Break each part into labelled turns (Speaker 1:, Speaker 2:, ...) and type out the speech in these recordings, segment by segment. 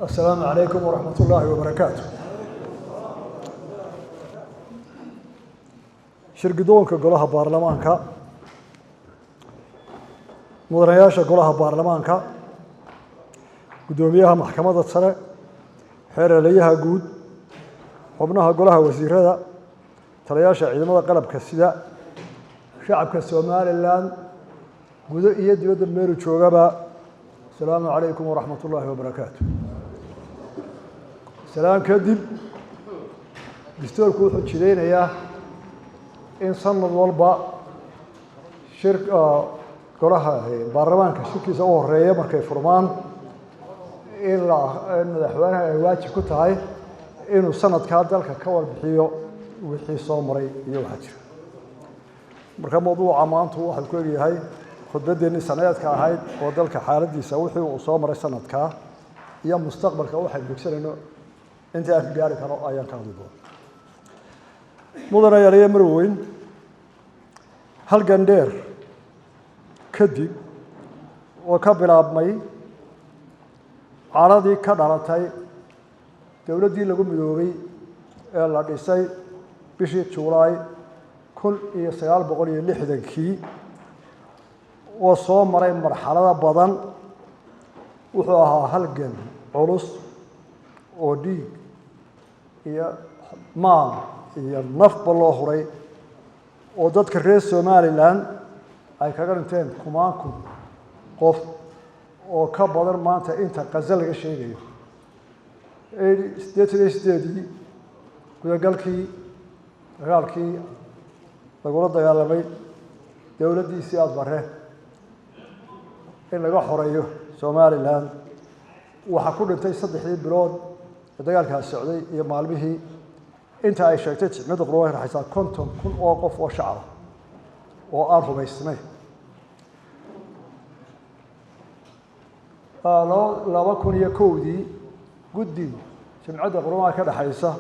Speaker 1: Asalaamu calaykum waraxmat ullaahi wabarakaatu. Shirgudoonka golaha baarlamaanka, mudanayaasha golaha baarlamaanka, guddoomiyaha maxkamadda sare, xeeralayaha guud, xubnaha golaha wasiirada, taliyayaasha ciidamada qalabka sida, shacabka Somalilan gudo iyo dibadda meelu joogaba, asalaamu calaykum waraxmat ullaahi wabarakaatu. Salaan kadib, dastuurku wuxuu jidaynayaa in sanad walba shir golaha baarlamaanka shirkiisa u horeeya markay furmaan in madaxweynaha ay waajib ku tahay inuu sanadkaa dalka ka warbixiyo wixii soo maray iyo waxaa jira. Marka mawduuca maantu waxau ku egyahay khudbaddeenii sanadeedka ahayd oo dalka xaaladdiisa wixii uu soo maray sanadkaa iyo mustaqbalka waxaynu higsanayno intii aan ka gaari karo ayaan ka hadli doona. Mudane yariye marweyn, halgan dheer kadib oo ka bilaabmay cadhadii ka dhalatay dowladdii lagu midoobay ee la dhisay bishii Juulaay 1960-kii, oo soo maray marxalado badan, wuxuu ahaa halgan culus oo dhiig iyo maal iyo nafba loo huray, oo dadka reer Somalilan ay kaga dhinteen kumaan kun qof oo ka badan maanta inta Qaza laga sheegayo. 88-dii gudagalkii dagaalkii lagula dagaalamay dowladdii Siyaad Barre in laga xoreeyo Somalilan, waxaa ku dhintay 3dii bilood ee dagaalkaas socday iyo maalmihii inta ay sheegtay Jimciyadda Qurumaha raxaysaa 50,000 oo qof oo shacaba oo aan rumaysnayn. 2001-dii guddi Jimcadda Qurumaha ka dhexaysa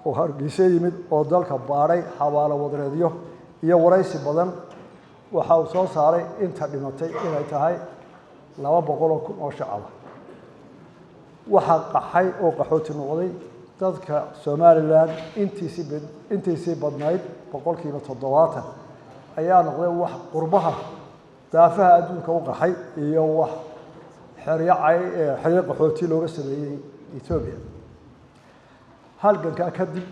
Speaker 1: oo Hargeysa yimid oo dalka baadhay, xabaalo wadareedyo iyo waraysi badan, waxa uu soo saaray inta dhimatay inay tahay 200,000 oo shacaba. Waxaa qaxay oo qaxooti noqday dadka Somalilan intiisii badnayd, 70% ayaa noqday wax qurbaha daafaha adduunka u qaxay iyo wax xeryo xeryo qaxooti looga sameeyey Etoobiya. Halgankaa kadib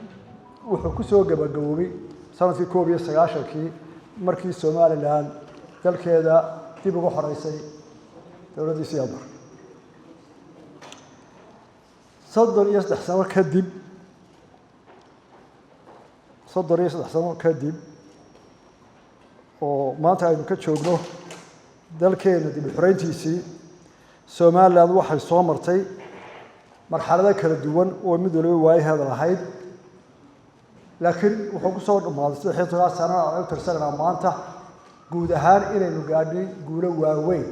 Speaker 1: wuxuu ku soo gabagaboobay sanadkii 91-kii, markii Somalilan dalkeeda dib ugu xoreysay dowladdii Siyaad Barre. 33 sano kadib, 33 sano kadib oo maanta aynu ka joogno dalkeena dib u xoreyntiisii, Somaliland waxay soo martay marxalado kala duwan oo mid waliba waayaheeda lahayd, laakiin wuxuu ku soo dhammaaday 13 sanana aan u tirsanaynaa maanta guud ahaan inaynu gaadhnay guulo waaweyn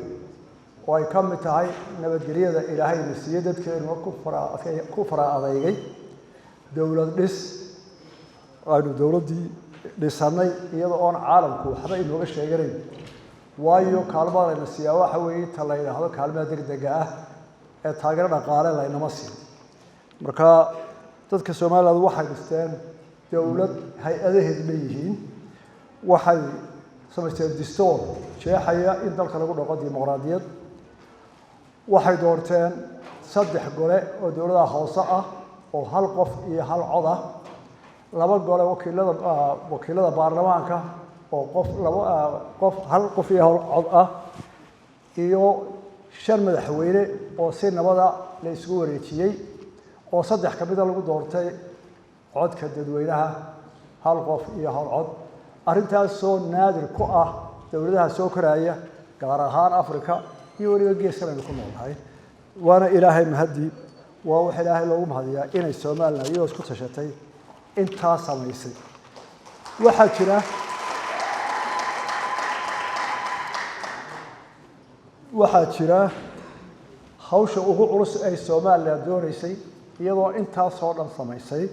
Speaker 1: oo ay ka mid tahay nabadgelyada Ilaahayna siiyey, dadkeenuna ku fara adeygay, dowlad dhis aynu dowladdii dhisannay iyada oon caalamku waxba inooga sheeganayn, waayo kaalmada layna siiyaa waxa weeye ta la yidhaahdo kaalmada degdega ah ee taageero dhaqaale laynama siin. Marka dadka Somaliland waxay dhisteen dowlad hay-adaheed leeyihiin, waxay samaysteen distoor jeexaya in dalka lagu dhaqo dimuqraadiyad, waxay doorteen 3 gole oo dowladaha hoose ah oo hal qof iyo hal cod ah, 2 gole wakiilada baarlamaanka oo qof laba qof hal qof iyo hal cod ah, iyo 5 madaxweyne oo si nabada la isugu wareejiyey oo 3 ka mida lagu doortay codka dadweynaha, hal qof iyo hal cod. Arrintaasoo naadir ku ah dowladaha soo koraya, gaar ahaan Africa iyo weliba geeskan aynu ku noolnahay. Waana Ilaahay mahadii, waa wax Ilaahay loogu mahadiyaa inay Somalilan iyadoo isku tashatay intaa samaysay. Waxaa jira hawsha ugu culus ay Somalilan doonaysay iyadoo intaasoo dhan samaysay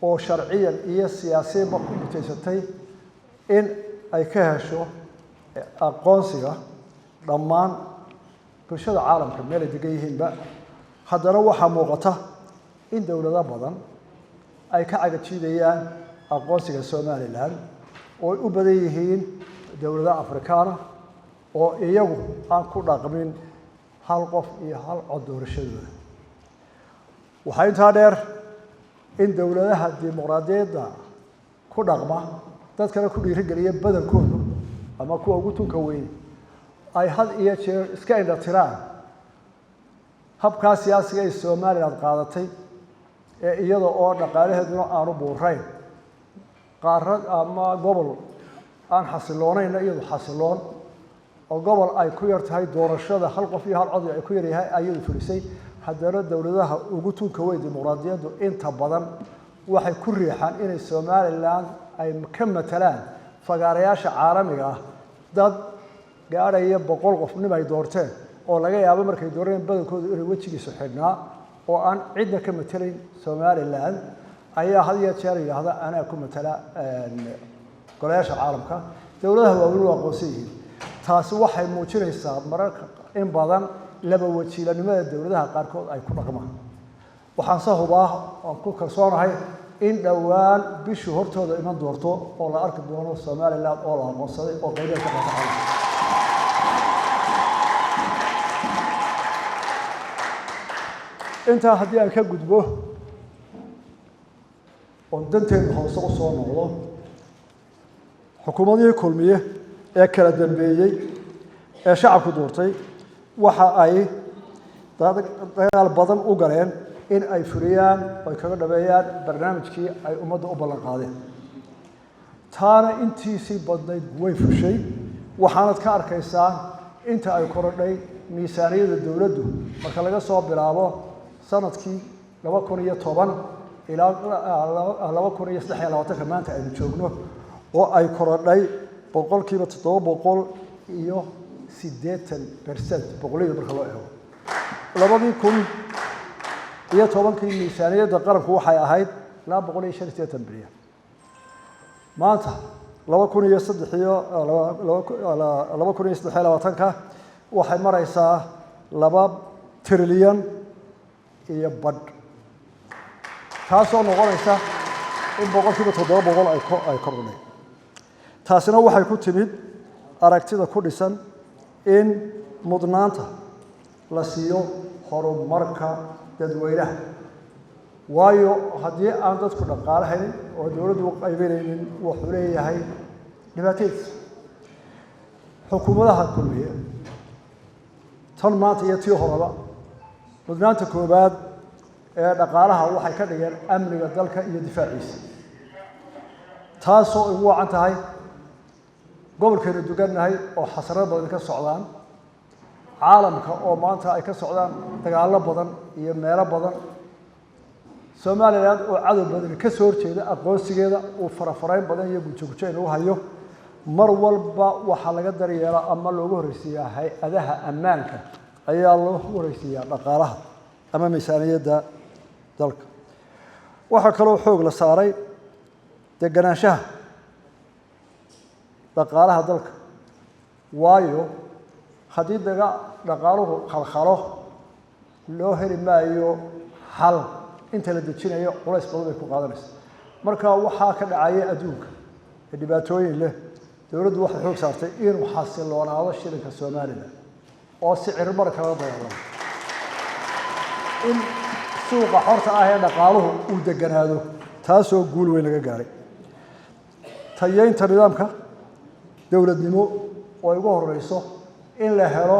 Speaker 1: oo sharciyan iyo siyaasiyanba ku mutaysatay in ay ka hesho aqoonsiga dhammaan bulshada caalamka meel ay degan yihiinba. Haddana waxaa muuqata in dowlado badan ay ka cagajiidayaan aqoonsiga Somalilan, oo ay u badan yihiin dowlado Afrikaana oo iyagu aan ku dhaqmin hal qof iyo hal cod doorashadooda. Waxaa intaa dheer in dowladaha dimuqraadiyadda ku dhaqma, dadkana ku dhiirigeliya badankoodu ama kuwa ugu tunka weyn, ay had iyo jeer iska indha tiraan habkaa siyaasiga ay Somaliland qaadatay, ee iyada oo dhaqaalaheeduna aanu buurayn, qaarad ama gobol aan xasiloonayna iyadu xasiloon, oo gobol ay ku yar tahay doorashada hal qof iyo hal cod ay ku yaryahay ayadu fulisay. Haddana dowladaha ugu tunka weyn dimuqraadiyaddu inta badan waxay ku riixaan inay Somaliland ay ka matalaan fagaarayaasha caalamiga ah dad gaadhaya 100 qof nim ay doorteen, oo laga yaabo markay dooreen badankoodu inay wejigiisu xidhnaa oo aan cidna ka matelayn Somaliland, ayaa had iyo jeer yidhaahda anaa ku matala golayaasha caalamka. Dowladaha waaweyn waa aqoonsan yihiin. Taasi waxay muujinaysaa mararka in badan laba wajiilanimada dowladaha qaarkood ay ku dhaqmaan. Waxaan se hubaa oon ku kalsoonahay in dhowaan bishii hortooda iman doorto oo la arki doono Somaliland oo la aqoonsaday oo qaybaha ka qaata caalamka. Intaa haddii aan ka gudbo oon danteenu hoose u soo noqdo, xukuumadihii Kulmiye ee kala dambeeyey ee shacabku doortay waxa ay dagaal badan u galeen in ay fuliyaan oo ay kaga dhabeeyaan barnaamijkii ay ummadda u ballan qaadeen. Taana intiisii badnayd way fushay. Waxaanad ka arkaysaa inta ay korodhay miisaaniyadda dowladdu marka laga soo bilaabo sanadkii 2010 ilaa 2023-ka maanta aynu joogno, oo ay korodhay 780% boqolleyda marka loo eego. 2010-kii miisaaniyadda qaranku waxay ahayd 285 bilyan. Maanta 2023-ka waxay maraysaa 2 trilyan iyo badh, taasoo noqonaysa in 700% ay kordhay. Taasina waxay ku timid aragtida ku dhisan in mudnaanta la siiyo horumarka dadweynaha, waayo haddii aan dadku dhaqaale haynin oo dowladdu u qaybinaynin, wuxuu leeyahay dhibaatadiisa. Xukuumadaha Kulmiye, tan maanta iyo tii horeba, mudnaanta koowaad ee dhaqaalaha waxay ka dhigeen amniga dalka iyo difaaciisa, taasoo ugu wacan tahay gobolkaynu dugannahay oo xasarad badan ka socdaan, caalamka oo maanta ay ka socdaan dagaallo badan iyo meelo badan, Somaliland oo cadow badan ka soo horjeeda aqoonsigeeda uu farafarayn badan iyo gujo-gujo inagu hayo. Mar walba waxaa laga daryeelaa ama loogu horreysiiyaa hay-adaha ammaanka ayaa loogu horreysiiyaa dhaqaalaha ama miisaaniyadda dalka. Waxaa kaloo xoog la saaray deganaanshaha dhaqaalaha dalka, waayo haddii daga dhaqaaluhu khalkhalo loo heli maayo xal, inta la dejinayo culays badan bay ku qaadanaysa. Marka waxaa ka dhacaya adduunka ee dhibaatooyin leh, dowladdu waxay xoog saartay inuu xasiloonaado shilinka Somaliland oo sicir bar kala dagaalamo, in suuqa xorta ah ee dhaqaaluhu uu deganaado, taasoo guul weyn laga gaaray. Tayeynta nidaamka dowladnimo oo ay ugu horeyso in la helo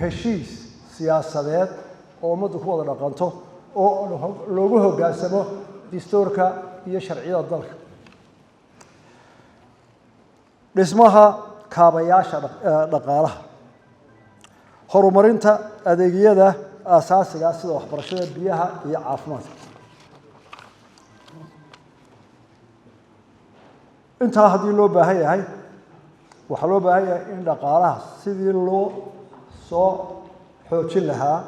Speaker 1: heshiis siyaasadeed oo ummaddu ku wada dhaqanto oo loogu hoggaansamo dastuurka iyo sharciyada dalka, dhismaha kaabayaasha dhaqaalaha, horumarinta adeegyada aasaasiga sida waxbarashada, biyaha iyo caafimaadka. Intaa haddii loo baahan yahay, waxaa loo baahan yahay in dhaqaalaha sidii loo soo xoojin lahaa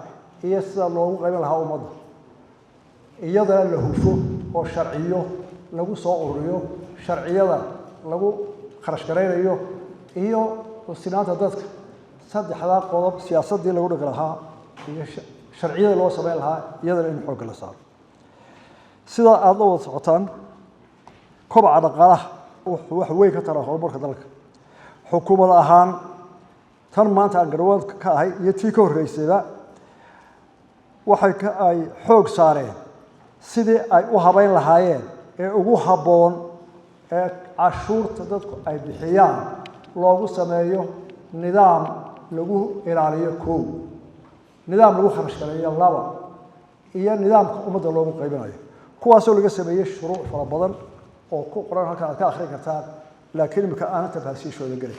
Speaker 1: iyo sida loogu qaybin lahaa ummadda iyadana la hufo oo sharciyo lagu soo ururiyo, sharciyada lagu kharash garaynayo iyo sinaanta dadka. Saddexdaa qodob siyaasaddii lagu dhigi lahaa iyo sharciyada loo sameyn lahaa, iyadana in xoogga la saaro. Sidaa aada la wada socotaan, kobaca dhaqaalaha wuxuu wax weyn ka taraa horumarka dalka. Xukuumad ahaan, tan maanta aan garwaanka ka ahay iyo tii ka horreysayba, waxay ka ay xoog saareen sidii ay u habeyn lahaayeen ee ugu habboon ee cashuurta dadku ay bixiyaan loogu sameeyo nidaam lagu ilaaliyo kow, nidaam lagu kharash gareeyo laba, iyo nidaamka ummadda loogu qaybinayo, kuwaasoo laga sameeyey shuruuc fara badan oo ku qoran halkan aad ka akhrin kartaan, laakiin imika aanan tafaasiishooda gelin.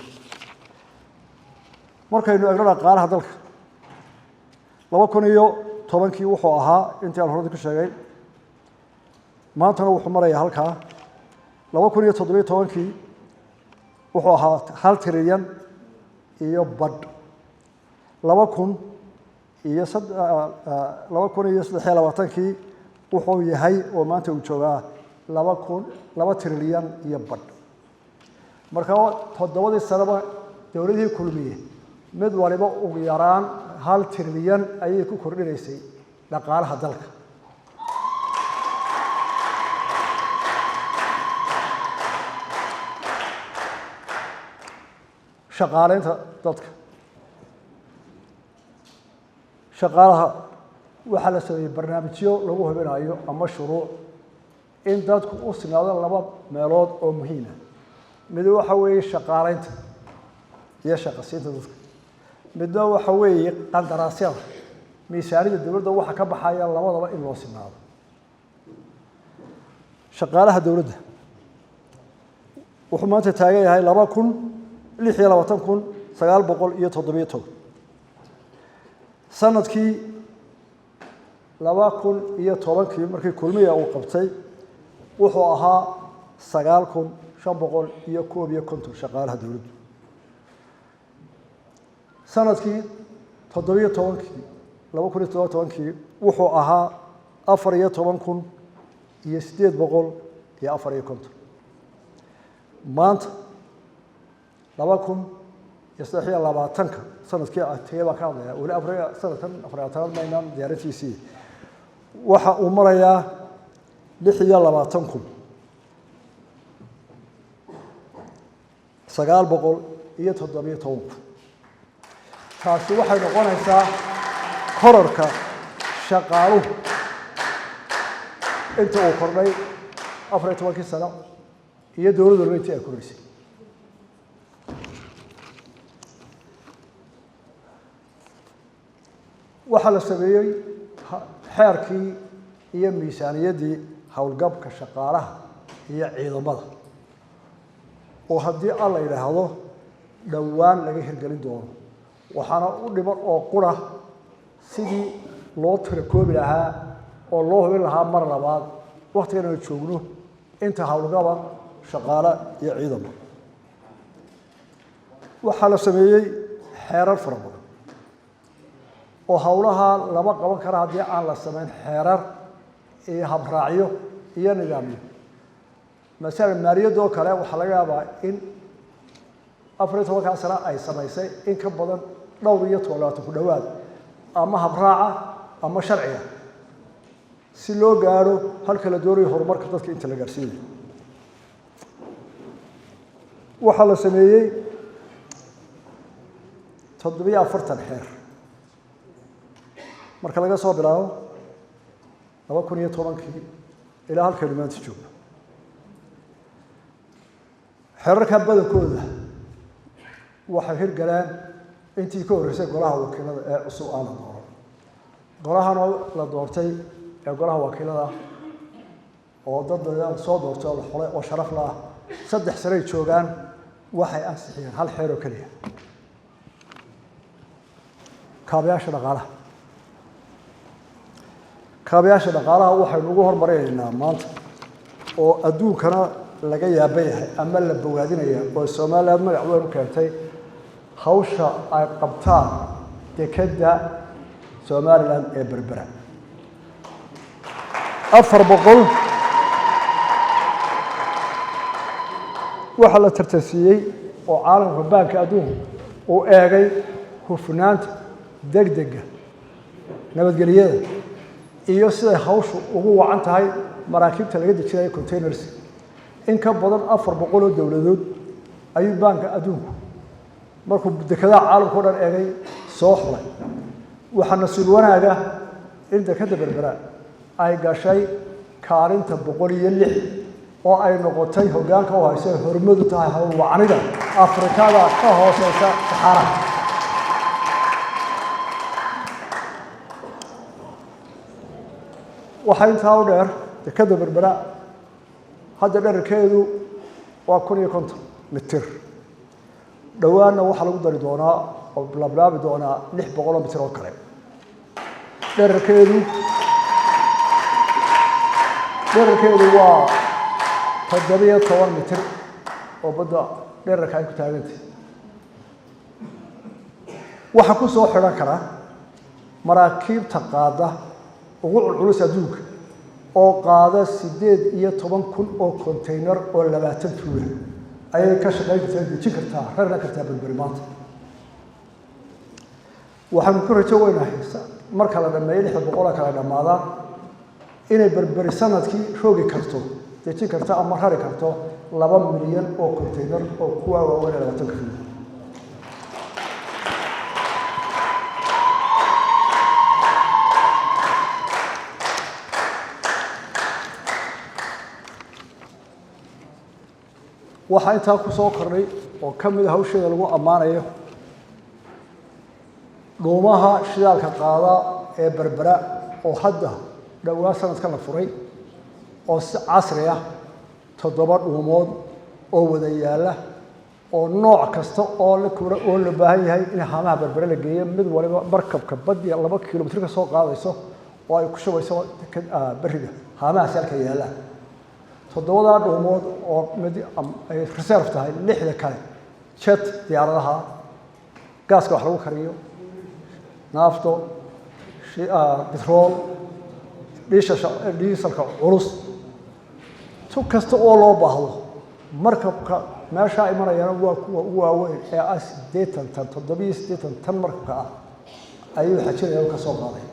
Speaker 1: Markaynu egno dhaqaalaha dalka, 2010-kii wuxuu ahaa intii aan horada ku sheegay, maantana wuxuu marayaa halkaa. 2017-kii wuxuu ahaa 1 trilyan iyo badh. 2023-kii wuxuu yahay oo maanta uu joogaa 2 trilyan iyo badh. Marka 7-dii sanaba dowladihii Kulmiye mid waliba ugu yaraan 1 trilyan ayay ku kordhinaysay dhaqaalaha dalka. Shaqaaleynta dadka, shaqaalaha, waxaa la sameeyey barnaamijyo lagu hubinayo ama shuruuc in dadku u sinaado laba meelood oo muhiima. Mid waxa weeye shaqaaleynta iyo shaqasiinta dadka, midna waxa weeye qandaraasyada miisaanida dowladda waxa ka baxaya, labadaba in loo sinaado. Shaqaalaha dowladda wuxuu maanta taagan yahay 226,917. Sanadkii 2010-kii, markii Kulmiya uu qabtay, wuxuu ahaa 9551 shaqaalaha dowladdu. Sanadkii 17-kii, 2017-kii, wuxuu ahaa 14,854. Maanta 2023-ka, sanadkii tegey baan ka hadlayaa, weli afar sanadkan 24aad maynaan diyaarintiisii, waxa uu marayaa 26,917 kun. Taasi waxay noqonaysaa korarka shaqaaluhu inta uu kordhay 14-kii sano iyo dowlad walba intii ay kordhaysay. Waxaa la sameeyey xeerkii iyo miisaaniyaddii howlgabka shaqaalaha iyo ciidamada, oo haddii Alla yidhaahdo dhowaan laga hirgelin doono. Waxaana u dhiman oo qura sidii loo tirakoobi lahaa oo loo hubin lahaa mar labaad waktigan aynu joogno inta howlgaba shaqaale iyo ciidamo. Waxaa la sameeyey xeerar fara badan oo howlaha lama qaban kara haddii aan la samayn xeerar iyo habraacyo iyo nidaamyo. Masalan, maaliyadoo kale waxaa laga yaabaa in 14-kaa sano ay samaysay in ka badan dhowr iyo toban ku dhowaad ama habraaca ama sharciga, si loo gaadho halka la doonayo horumarka dadka inta la gaarsiinayo. Waxaa la sameeyey 47 xeer marka laga soo bilaabo 2010-kii ilaa halkaynu maanta joogno. Xeerarka badankooda waxay hirgaleen intii ka horreysay golaha wakiilada ee cusub aan la dooran. Golahana la doortay ee golaha wakiilada oo dad badan soo doortay oo la xulay oo sharaf la ah, 3 sanoy joogaan, waxay ansixiyeen hal xeer oo keliya. Kaabayaasha dhaqaalaha, kaabayaasha dhaqaalaha waxaynu ugu hormarinaynaa maanta oo adduunkana laga yaaban yahay ama la bogaadinaya oo Somaliland magac weyn u keentay hawsha ay qabtaan dekedda Somaliland ee Berbera. 400 waxaa la tartansiiyey oo caalamka, baanka adduunku uu eegay hufnaanta, degdega Nabadgelyada iyo siday hawshu ugu wacan tahay maraakiibta laga dejinayo containers, in ka badan 400 oo dowladood ayuu Baanka Adduunku, markuu dekadaha caalamka o dhan eegay, soo xulay. Waxaa nasiib wanaaga in dekadda Berbera ay gashay kaalinta 106 oo ay noqotay hoggaanka u hayso, hormadu tahay howlwacnida Afrikada ka hooseysa Saxaaraha. Waxaa intaa u dheer, dekadda Berbera hadda dherarkeedu waa 1050 mitir. Dhowaanna waxaa lagu dari doonaa oo laablaabi doonaa 600 mitir oo kale. Dherarkeedu waa 17 mitir oo badda dherarka ay ku taagantay. Waxaa ku soo xidhan kara maraakiibta qaada ugu culculus adduunka oo qaada 18,000 oo container oo 20 tuula ayay ka shaqayn kartaa, dejin kartaa, rarna kartaa Berberi maanta. Waxaanu ku rajo weynahay marka la dhameeyo 600 kala dhammaadaan inay Berberi sanadkii roogi karto, dejin karto ama rari karto 2 milyan oo container oo kuwaa waaweyn ee 20-ka tuula. Waxaa intaa ku soo kordhay oo ka mid a hawsheeda lagu ammaanayo dhuumaha shidaalka qaada ee Berbera oo hadda dhowaa sanadkan la furay, oo si casri ah, toddoba dhuumood oo wada yaalla oo nooc kasta oo la kula oo la baahan yahay in haamaha Berbere la geeyo, mid waliba markabka badiya 2 kilomitr ka soo qaadayso oo ay ku shubayso beriga haamahaasi halka yaallaan. Toddobadaa dhuumood oo mid ay reserve tahay, lixda kale jet, diyaaradaha, gaaska wax lagu kariyo, naafto, bitrool, dhiisalka culus, tu kasta oo loo baahdo. Markabka meeshaa imanayana waa kuwa ugu waaweyn ee ah 80 tan, 87 tan markabka ah ayuu xajinaya oo ka soo qaaday.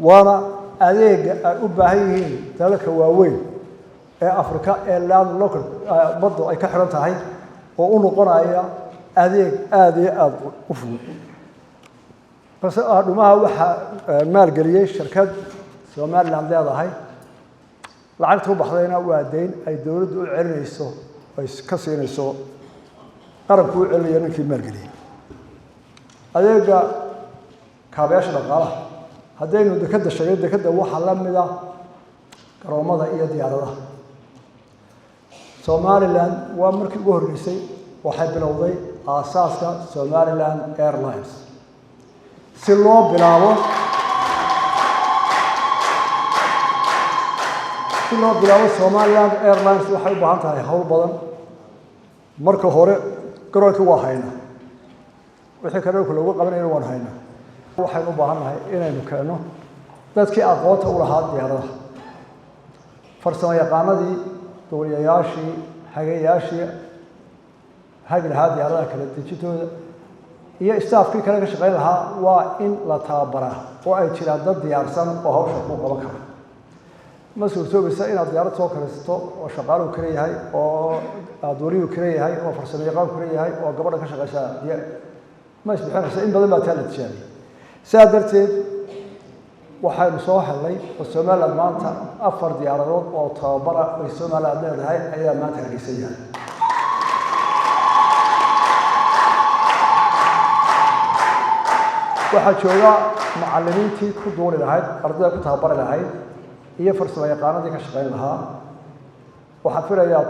Speaker 1: Waana adeega ay u baahan yihiin dalalka waaweyn ee Afrika ee land local baddu ay ka xidhan tahay, oo u noqonaya adeeg aada iyo aada u fudud. Balse dhumaha waxaa maalgeliyey shirkad Somaliland leedahay. Lacagta u baxdayna waa deyn ay dowladdu u celinayso, ay ka siinayso, qaranku u celinayo ninkii maalgeliyey. Adeega kaabayaasha dhaqaalaha, haddaynu dekadda sheegay, dekadda waxaa la mida garoomada iyo diyaaradaha. Somaliland waa markii ugu horreysay waxay bilowday aasaaska Somaliland Airlines. Si loo bilaabo Somaliland Airlines, waxay u baahan tahay hawl badan. Marka hore garoonkii waa haynaa, wixii kale dhulka loogu qabanayna waan haynaa. Waxaynu u baahan nahay inaynu keenno dadkii aqoonta u lahaa diyaaradaha, farsamo yaqaanadii, duuliyayaashii, hagayaashii hagi lahaa diyaaradaha, kala dejintooda iyo staafkii kale ka shaqayn lahaa waa in la tababaraa oo ay jiraan dad diyaarsan oo hawsha ku qaban kara. Ma suurtoobaysa inaad diyaarad soo karaysato oo shaqaaluhu kala yahay, oo duuliyuhu kala yahay, oo farsamo yaqaanku kala yahay, oo gabadha ka shaqaysaa ma isbixinaysa. In badan baa taa la tijaabiyey. Sidaa darteed waxaynu soo helnay oo Somaliland maanta afar diyaaradood oo tababara ay Somaliland leedahay ayaa maanta Hargeysa yahay. Waxaa jooga macallimiintii ku duuli lahayd, ardayda ku tababari lahayd iyo farsamo yaqaanadii ka shaqayn lahaa. Waxaan filayaa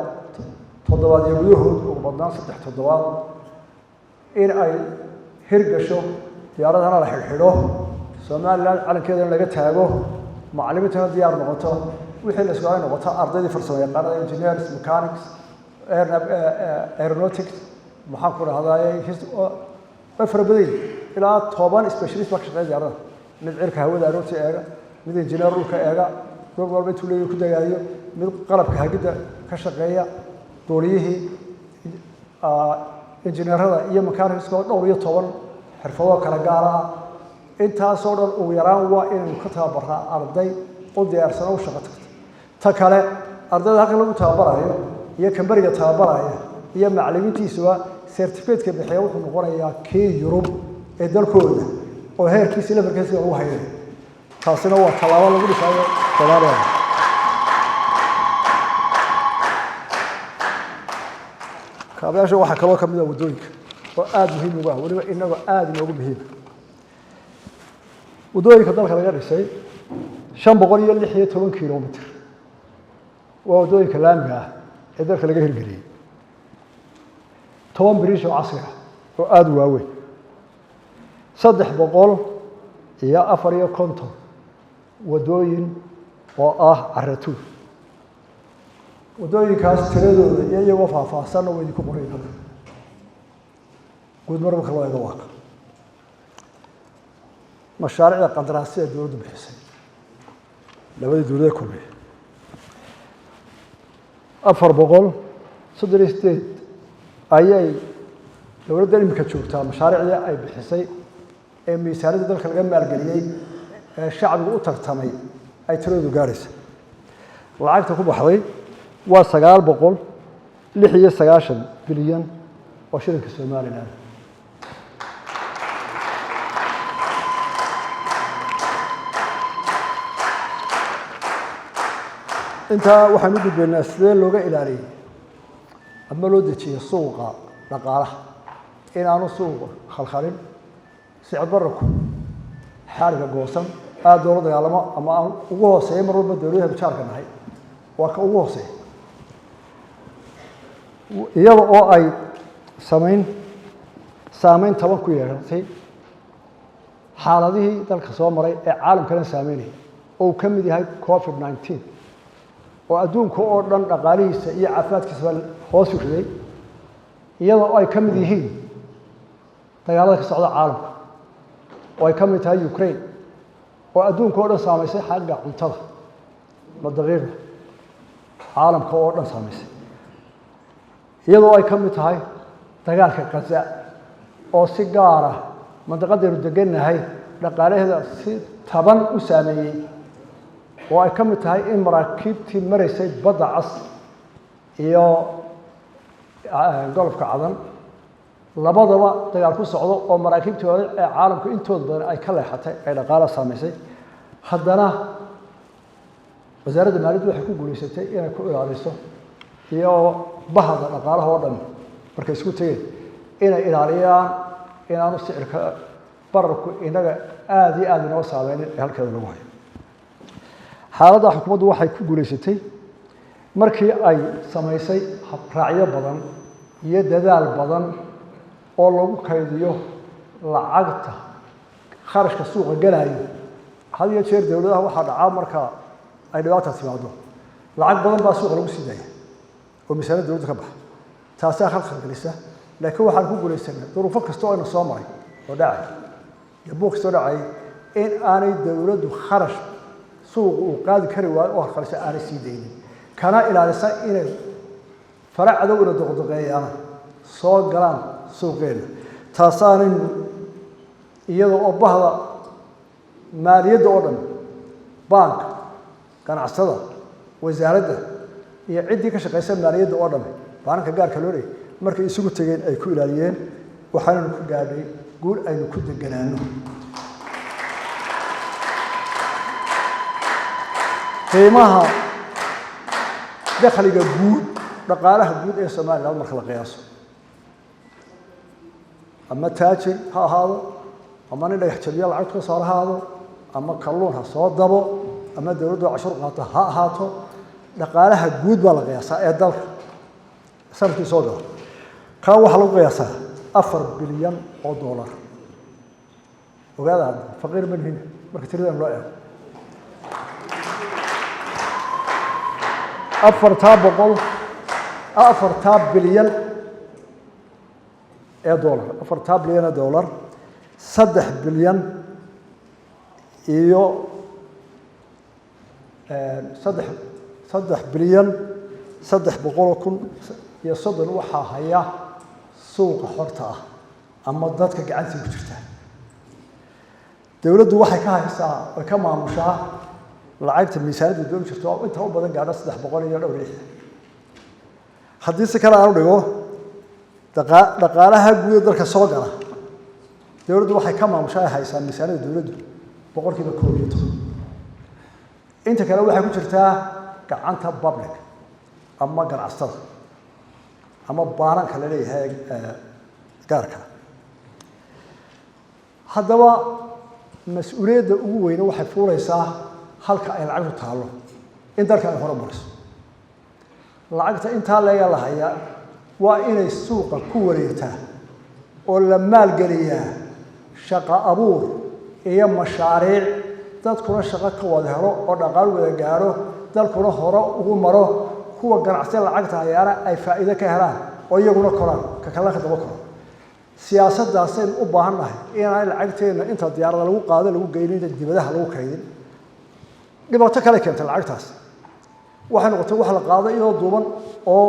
Speaker 1: toddobaadyo gudahood, ugu badnaan 3 toddobaad, in ay hirgasho, diyaaradana la xidhxidho, Somaliland calankeedana laga taago, macallimiintana diyaar noqoto, wixii la isku noqoto, ardaydii farsamo yaqaanada, engineers, mechanics, aeronautics, maxaan ku dhahdaye, way fara badan yihin. Ilaa 10 specialist baa ka shaqeeya diyaarada: mid cirka hawada aroorta eega, mid engineer dhulka eega, dhul walba intuu leeyahay ku dagaayo, mid qalabka hagidda ka shaqeeya, duuliyihii, injineerada iyo mechanicska oo dhowr iyo toban xirfadoo kala gaara ah. Intaasoo dhan ugu yaraan waa inaynu ka tababaraa arday u diyaarsano u shaqo tagta. Ta kale, ardayda halkan lagu tababarayo iyo kamberiga tababaraya iyo macallimiintiisuba certificate-ka bixiya wuxuu noqonayaa kii Yurub ee dalkooda oo heerkiisa levelkiisa lagu haynayo. Taasina waa tallaabo lagu dhisayo Soomaaliya. Kaabayaasha waxaa kaloo ka mid ah waddooyinka oo aada muhiim ugu ah, weliba inagoo aada inoogu muhiima. Waddooyinka dalka laga dhisay 516 kilomitr waa waddooyinka laamiga ah ee dalka laga hirgeliyey, 10 biriish oo casri ah oo aada u waaweyn, 354 waddooyin oo ah caratuur. Waddooyinkaas tiradooda iyo iyagoo faahfaahsanna waa idinku qoray halkan. Guud mar marka loo eego waaka mashaariicda qandaraasyada dowladdu bixisay labadii dowlada kulmiye 438 ayay dowladda imika joogtaa. Mashaariicdii ay bixisay ee miisaaniyadda dalka laga maalgeliyey ee shacbigu u tartamay ay tiradoodu gaaraysa, lacagta ku baxday waa 996 bilyan oo shilinka Somaliland. Intaa waxaan u gudbaynaa sidee looga ilaaliyey ama loo dejiyey suuqa dhaqaalaha inaanu suuqa khalkhalin, sicir bararku xaaliga goosan aada loola dagaalamo ama aan ugu hooseeya. Mar walba dowladaha mujaarka nahay waa ka ugu hooseeya, iyada oo ay samayn saameyn taban ku yeelatay xaaladihii dalka soo maray ee caalamkana saameynaya oo uu ka mid yahay COVID-19 oo adduunka oo dhan dhaqaalihiisa iyo caafimaadkiisaba hoos u riday, iyada oo ay ka mid yihiin dagaalada ka socda caalamka oo ay ka mid tahay Ukraine oo adduunka oo dhan saamaysay xagga cuntada ma daqiiqda caalamka oo dhan saamaysay, iyadoo ay ka mid tahay dagaalka Gaza oo si gaara mandaqadaynu degannahay dhaqaalaheeda si taban u saameeyey, oo ay ka mid tahay in maraakiibtii maraysay badda cas iyo golofka Cadan labadaba dagaal ku socdo oo maraakiibtii hore ee caalamku intooda badan ay ka leexatay ay dhaqaala saamaysay. Haddana wasaaradda maaliyaddu waxay ku guulaysatay inay ku ilaaliso iyo bahda dhaqaalaha oo dhan markay isku tegeen inay ilaaliyaan inaanu sicirka bararku inaga aada iyo aada inoo saameynin ee halkeeda lagu hayo. Xaaladda xukuumaddu waxay ku guulaysatay markii ay samaysay raacyo badan iyo dadaal badan oo lagu kaydiyo lacagta kharashka suuqa galayo. Had iyo jeer dowladaha waxaa dhacaa marka ay dhibaata timaado lacag badan baa suuqa lagu sii daaya oo miisaaniyadda dowladda ka baxa, taasaa khalkhal gelisa. Laakiin waxaan ku guulaysanay duruufo kasta oo ayna soo maray oo dhacay iyo buuq kasta oo dhacay in aanay dowladdu kharash suuqa uu qaadi kari waayo oo khalkhalisa aanay sii daynin, kana ilaalisa inay fara cadowna doqdoqeeyaan soo galaan suuqeenna. Taasaanaynu iyada oo bahda maaliyadda oo dhan, baanka, ganacsada, wasaaradda iyo ciddii ka shaqaysa maaliyadda oo dhan, baananka gaarka loo leeyay, markay isugu tegeen ay ku ilaaliyeen, waxaanaynu ku gaadhay guul aynu ku deganaano. Qiimaha dakhliga guud, dhaqaalaha guud ee Somaliland marka la qiyaaso, ama taajir ha ahaado, ama nin dhagax jabiya lacagtu ka soo ahaado, ama kalluun ha soo dabo, ama dowladdu cashuur qaato ha ahaato, dhaqaalaha guud baa la qiyaasaa ee dalka sanadkii soo gala. Kaa waxaa lagu qiyaasaa 4 bilyan oo dollar. Ogaada faqiir ma nihin marka tiradan loo eego. Afartaa boqol, afartaa bilyan ee dollar, afartaa bilyan ee dollar, 3 bilyan iyo 3 bilyan 300,030 waxaa haya suuqa xorta ah ama dadka gacantii ku jirta. Dowladdu waxay ka haysaa oy ka maamushaa lacagta miisaaniyadda doon jirto oo inta u badan gaadha saddex boqol iyo dhowr lix. Haddii si kale aan u dhigo, dhaqaalaha guud ee dalka soo gala dowladdu waxay ka maamushaa ay haysaa miisaaniyadda dowladdu 11%. Inta kale waxay ku jirtaa gacanta public ama ganacsatada ama baananka la leeyahay gaarka. Haddaba mas-uuliyadda ugu weyne waxay fuulaysaa halka ay lacagtu taallo in dalka ay horumariso. Lacagta intaa leega la hayaa waa inay suuqa ku wareegtaa oo la maalgeliyaa shaqo abuur iyo mashaariic, dadkuna shaqo ka wada helo oo dhaqaal wada gaadho, dalkuna hore ugu maro, kuwa ganacsiya lacagta hayaana ay faa'iido ka helaan oo iyaguna koraan, ka kalena ka daba koro. Siyaasaddaasaynu u baahan nahay, inaan lacagteena inta diyaarada lagu qaado lagu geynin, inta dibadaha lagu kaydin. Dhibaato kale keentay lacagtaas waxay noqotay wax la qaado iyadoo duuban oo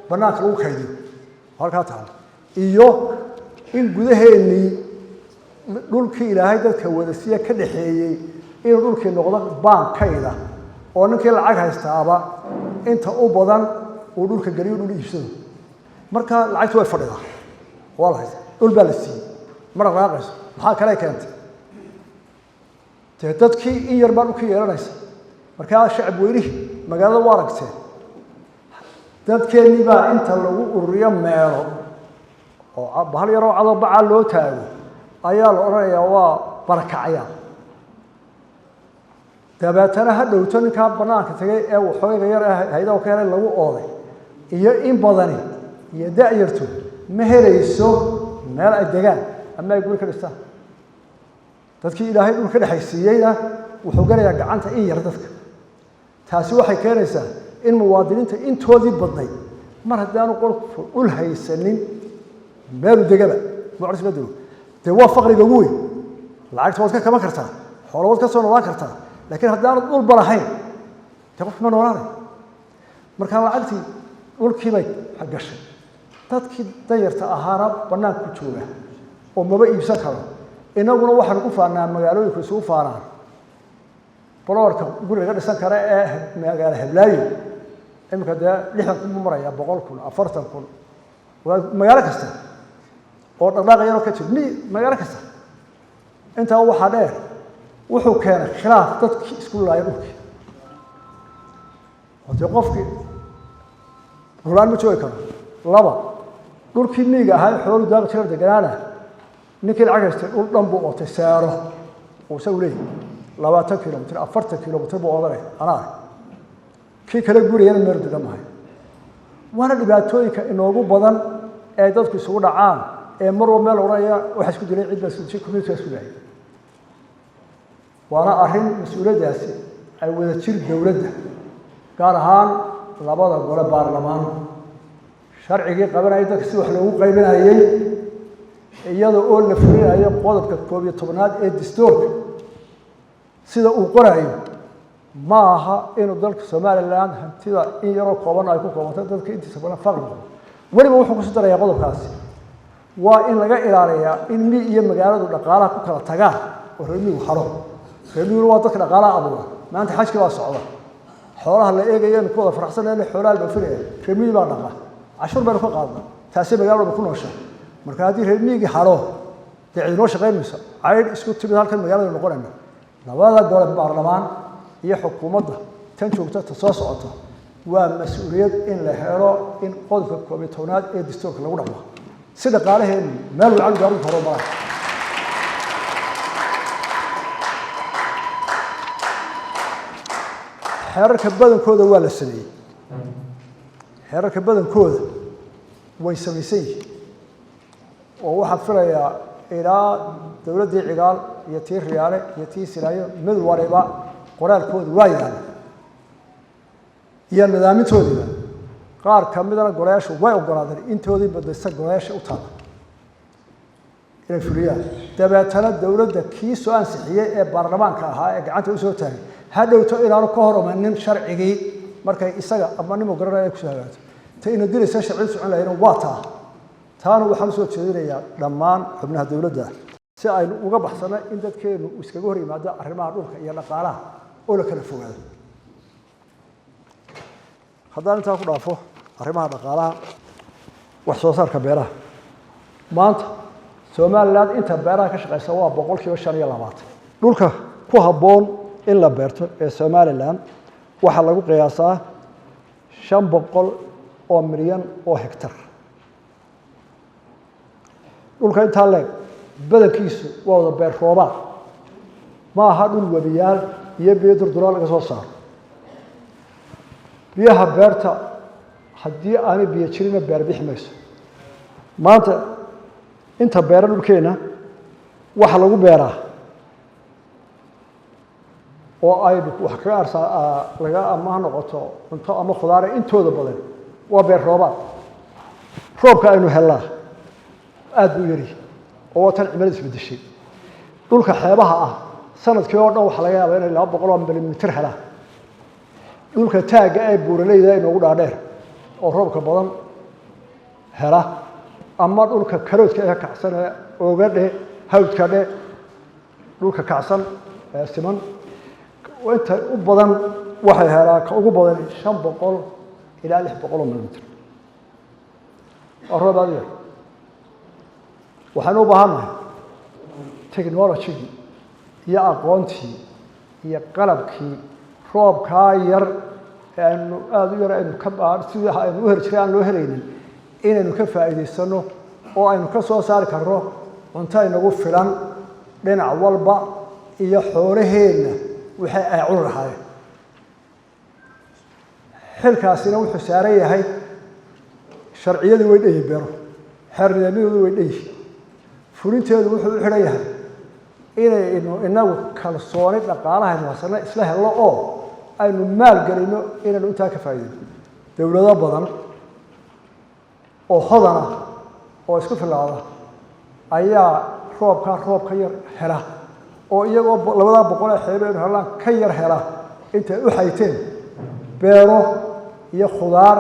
Speaker 1: banaanka lagu kaydiyo halkaa taalo, iyo in gudaheennii dhulkii Ilaahay dadka wadasiya ka dhaxeeyey inuu dhulkii noqdo baankayda, oo ninkii lacag haystaaba inta u badan uu dhulka geliyo, dhul iibsado. Marka lacagti way fadhidaa, waa la haysta, dhul baa la siiyey, ma dhaqaaqayso. Maxaa kale keentay? Dee dadkii in yar baa dhulka yeelanaysa. Markaa shacab weynihii magaalada waa aragteen, dadkeennii baa inta lagu ururiyo meelo oo bahal yaroo cadoo bacaa loo taago ayaa la odhanayaa waa barakacyaa. Dabeetana ha dhowto ninkaa banaanka tegay ee waxooga yar haydaha ka helay lagu ooday iyo in badani iyo da-yartu ma helayso meel ay degaan ama ay guri ka dhistaan. Dadkii Ilaahay dhul ka dhexaysiiyeyna wuxuu galayaa gacanta in yar dadka. Taasi waxay keenaysaa in muwaadiniinta intoodii badnayd, mar haddaanu qolku dhul haysanin meelu degaba mucris ma dego, dee waa faqriga ugu weyn. Lacagta waad ka kaban kartaa, xoolo waad ka soo noolaan kartaa, laakiin haddaanu dhulba lahayn dee qofki ma noolaanay. Marka lacagtii dhulkii bay gashay, dadkii danyarta ahaana banaanku jooga oo maba iibsan karo. Innaguna waxaanu ku faanaa, magaalooyinku isugu faanaan baloorka guri laga dhisan kara ee magaalo heblaayo. Iminka dee 60,000 buu maraya, 100,000, 40,000, waa magaalo kasta oo dhaqdhaaqa yaroo ka jir mi magaalo kasta. Intaa waxaa dheer, wuxuu keenay khilaaf dadkii isku laaya dhulkii, oo dee qofkii dhulaan ma joogi karo. Laba, dhulkii miyiga ahaa xoolu daaqi jira deganaana, ninkii lacag haystay dhul dhan buu ootay, seero uu isagu leeyahy, 20 kilomitr, 40 kilomitr buu oodanaya anaa kii kale guriyana meel degan mahay. Waana dhibaatooyinka inoogu badan ee dadku isugu dhacaan ee mar walba meel odhanaya waxa isku dilay, cid baa isku dishay, community isku dilay. Waana arrin mas-uuliyaddaasi ay wada jir dowladda, gaar ahaan labada gole baarlamaan, sharcigii qabanayay dadka si wax loogu qaybinayay, iyada oo la fulinayo qodobka 11aad ee dastuurka sida uu qorayo. Ma aha inuu dalka Somaliland hantida in yaroo kooban ay ku koobantay, dadka intiisa badan faqri noqdo. Weliba wuxuu kusi darayaa qodobkaasi, waa in laga ilaaliyaa in mi iyo magaaladu dhaqaalaha ku kala tagaan oo reer miyigu haro. Reer miyiguna waa dadka dhaqaalaha abuura. Maanta xajki baa socda, xoolaha la eegaya inu ku wada faraxsanayna, xoolaha la dhoofinaya reer miyi baa dhaqa, cashuur baynu ka qaadna, taasi magaalada ku noosha. Marka haddii reer miyigii haro, dee cidinoo shaqayn mayso, caydh isku timid halkan magaalada noqonayna. Labada gole baarlamaan iyo xukuumadda tan joogta, ta soo socota, waa mas-uuliyad in la helo in qodobka 11aad ee dastuurka lagu dhaqmo si dhaqaalaheenu meel wacan gaarin karo malaha. Xeerarka badankooda waa la sameeyey, xeerarka badankooda way samaysan yihiin, oo waxaan filayaa ilaa dowladdii Cigaal iyo tii Riyaale iyo tii Silaayo mid waliba qoraalkooda waa yaala iyo nidaamintoodiiba. Qaar ka midana golayaashu way ogolaadeen, intoodii badaysa golayaasha u taala inay fuliyaan. Dabeetana dowladda kii soo ansixiyey ee baarlamaanka ahaa ee gacanta usoo taagay ha dhowto inaanu ka hor imanin sharcigii markay isaga ama nimu garanaya ay kusoo hagaagto. Ta ina dilaysa sharciyadu socon lahayna waa taa. Taana waxaan usoo jeedinayaa dhammaan xubnaha dowladda. Si aynu uga baxsano in dadkeenu iskaga hor yimaado arrimaha dhulka iyo dhaqaalaha oo la kala fogaado. Haddaan intaa ku dhaafo arrimaha dhaqaalaha, wax soo saarka beeraha, maanta Somaliland inta beeraha ka shaqeysa waa 25%. Dhulka ku habboon in la beerto ee Somaliland waxaa lagu qiyaasaa 500 oo milyan oo hectar. Dhulka intaa leeg badankiisu waa wada beer roobaad, ma aha dhul webiyaal iyo biyo durduraan laga soo saaro. Biyaha beerta haddii aanay biyo jirina, beer bixi mayso. Maanta inta beera dhulkeenna waxa lagu beeraa oo ay wax kaga arsaa laga ama ha noqoto cunto ama khudaare, intooda badan waa beer roobaad. Roobka aynu helnaa aada buu yari oo waa tan cimilada isbedeshay. Dhulka xeebaha ah sanadkii oo dhan waxaa laga yaabaa inay 200 oo milimitir helaan. Dhulka taagga ee buuraleyda inoogu dhaadheer oo roobka badan hela, ama dhulka karoodka ee kacsan ee ooga dhe, hawdka dhe, dhulka kacsan ee siman, inta u badan waxay helaan, ka ugu badan, 500 ilaa 600 oo milimitir. Waa roob aada u yar. Waxaynu u baahan nahay technologygii iyo aqoontii iyo qalabkii roobkaa yar ee aynu aada u yar aynu ka sidii aynu u heli jiray aan loo helaynin inaynu ka faa'iidaysano oo aynu ka soo saari karno cunto inagu filan dhinac walba iyo xoolaheenna wixii ay cuni lahaayeen. Xilkaasina wuxuu saaran yahay, sharciyadii way dhan yihin, beero xeer nidaamyadoodu way dhan yihin, fulinteedu wuxuu u xidhan yahay inaynu inagu kalsooni dhaqaalahaynu haysano isla helno oo aynu maalgelino inaynu intaa ka faa'iideyno. Dowlado badan oo hodana oo isku filaada ayaa roobkaa roob ka yar hela, oo iyagoo labadaa boqol ee xeebo aynu helaan ka yar hela, intay u xayteen beero iyo khudaar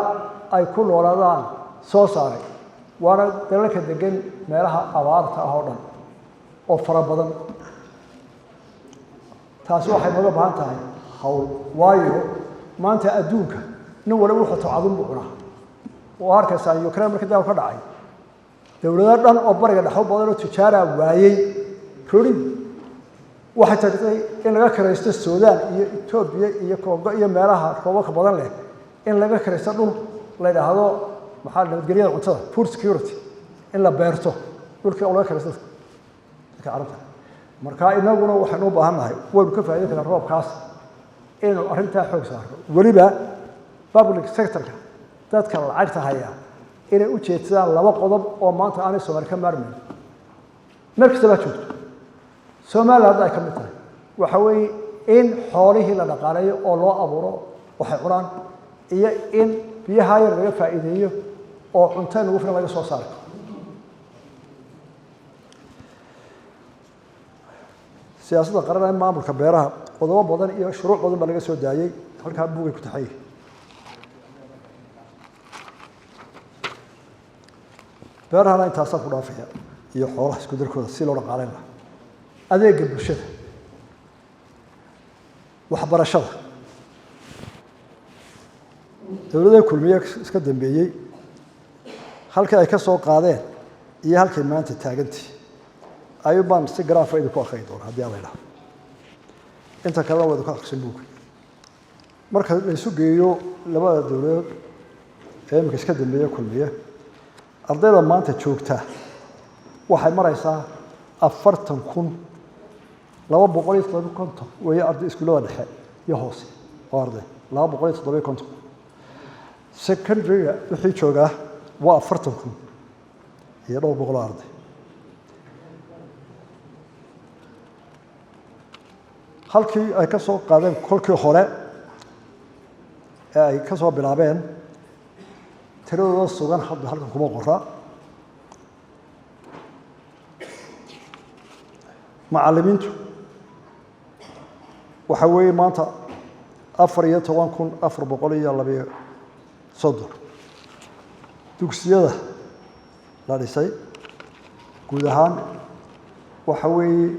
Speaker 1: ay ku noolaadaan soo saaray, waana dalalka degan meelaha abaarta ah oo dhan oo fara badan. Taasi waxay nooga baahan tahay hawl, waayo maanta adduunka nin waliba wuxuu tawcadun buu cunaa. Oo arkaysaa Ukraine markii dagaal ka dhacay, dowlado dhan oo bariga dhexo badan oo tijaaraa waayey roodhidii. Waxay tagtay in laga kiraysto Suudaan iyo Etoobiya iyo Kongo iyo meelaha roobabka badan leh, in laga kiraysto dhul la yidhaahdo maxaa nabadgelyada cuntada, food security, in la beerto dhulkii oo laga kiraysto dadka carabta. Marka inaguna waxaynu u baahan nahay, waynu ka faa'idan karnaa roobkaas, inaynu arrintaa xoog saarno. Weliba public sectorka, dadka lacagta haya, inay u jeedsadaan laba qodob oo maanta aanay Soomaali ka maarmayn meel kasta baa joogto, Somaliland hadda ay ka mid tahay. Waxa weeye in xoolihii la dhaqaaleeyo oo loo abuuro waxay cunaan, iyo in biyaha yar laga faa'iideeyo oo cunto nagu filan laga soo saaro. Siyaasadda qaran ee maamulka beeraha qodobo badan iyo shuruuc badan baa laga soo daayey, halkaa buugay ku taxan yihin. Beerahana intaasaan ku dhaafaya iyo xoolaha isku darkooda si loo dhaqaaleyn lahaa. Adeega bulshada, waxbarashada, dowladaha Kulmiye iska dambeeyey halkii ay ka soo qaadeen iyo halkay maanta taagantii ayuu baan si garaafa idinku akriyi doona haddii alla idhaho. Inta kalena waa idinku akrisan buugga. Marka la isu geeyo labada dowladood ee iminka iska dambeeya Kulmiye, ardayda maanta joogta waxay maraysaa 40,257 weeye. Arday iskuullada dhexe iyo hoose oo arday 257, secondaryga wixii joogaa waa 40,000 iyo dhowr boqol oo arday. Halkii ay ka soo qaadeen kolkii hore ee ay ka soo bilaabeen, tiradooda sugan hadda halkan kuma qora. Macallimiintu waxa weeye maanta 14,432. Dugsiyada la dhisay guud ahaan Waxa weeye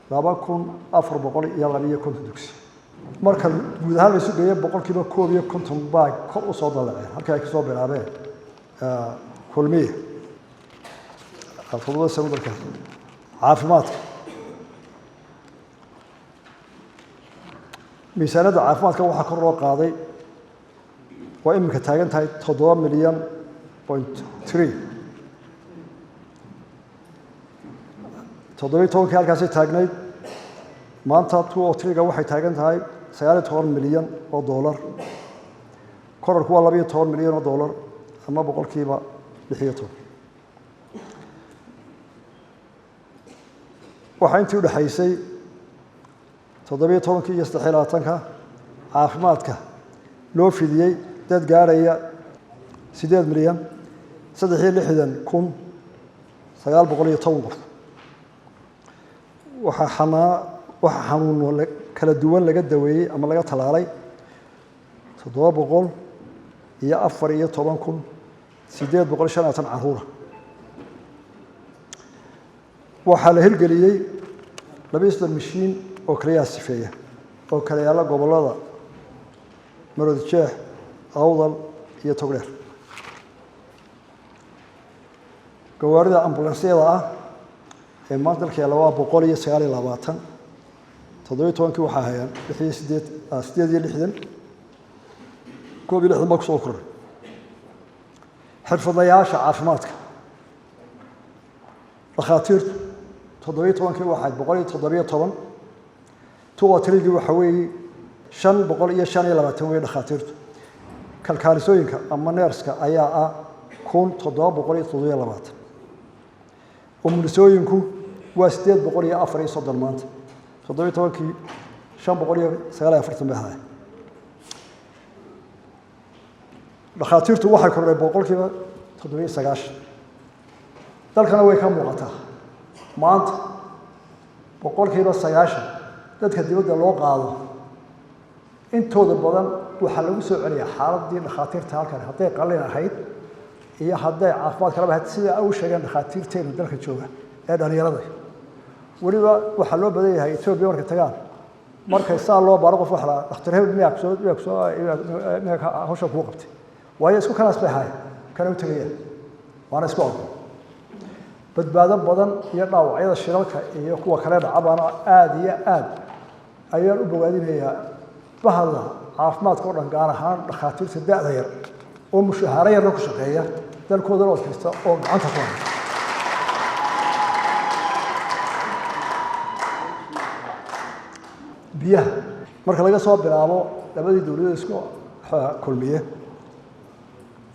Speaker 1: 2452 dugsi. Marka guud ahaan la isu geeyo, 51% baa kor u soo dallaceen halkii ay kasoo bilaabeen Kulmiye 7 sano dalka. Caafimaadka, miisaaniyadda caafimaadka waxaa kor loo qaaday, waa iminka taagan tahay 7.3 milyan. 17-kii halkaasay taagnayd, maanta 203-ga waxay taagan tahay 19 milyan oo dollar. Korarku waa 12 milyan oo dollar ama 16%. Waxaa intii udhexaysay 17-kii iyo 23-ka caafimaadka loo fidiyey dad gaarhaya 8,063,910 qof. Waxaa xanaa waxaa xanuuno kala duwan laga daweeyey ama laga tallaalay 714,825 caruura. Waxaa la hirgeliyey 32 mashiin oo kaliyaha sifeeya oo kala yaalla gobollada Maroodi Jeex, Awdal iyo Togdheer. Gawaarida ambulansyada ah ee maanta dalka yaalla waa 129. 17-kii waxaa hayaan lix iyo sideed, 68, 61 baa kusoo koray. Xirfadlayaasha caafimaadka, dhakhaatiirtu, 17-kii waxayd 117, 203-gii waxa weeye 525 wey dhakhaatiirtu. Kalkaalisooyinka ama neerska ayaa ah 1727. Umulisooyinku waa 834 maanta, 17-kii 549 bay ahaayeen. Dhakhaatiirtu waxay kordhay 97%. Dalkana way ka muuqataa maanta, 90% dadka dibadda loo qaado intooda badan waxaa lagu soo celiyaa xaaladdii dhakhaatiirta halkan, hadday qalin ahayd iyo hadday caafimaad kalaba ahayd, sida u sheegeen dhakhaatiirteenu dalka jooga ee dhalinyarada. Weliba waxaa loo badan yahay Etoobiya markay tagaan, markay saa loo baaro qof, waxa la dhakhtar hebel miyaa kusoo miyaa kusoo miyaa hawsha kuu qabtay, waayo isku kalaas bay ahaayeen, kana u tegayaan waana isku aqoon. Badbaado badan iyo dhaawacyada shilalka iyo kuwa kale dhacabaana aada iyo aad ayaan u bogaadinayaa bahda caafimaadka o dhan, gaar ahaan dhakhaatiirta da-da yar oo mushahaaro yarna ku shaqeeya, dalkoodana adkaysta oo gacanta ku haya. Biyaha, marka laga soo bilaabo labadii dowladood isku kulmiye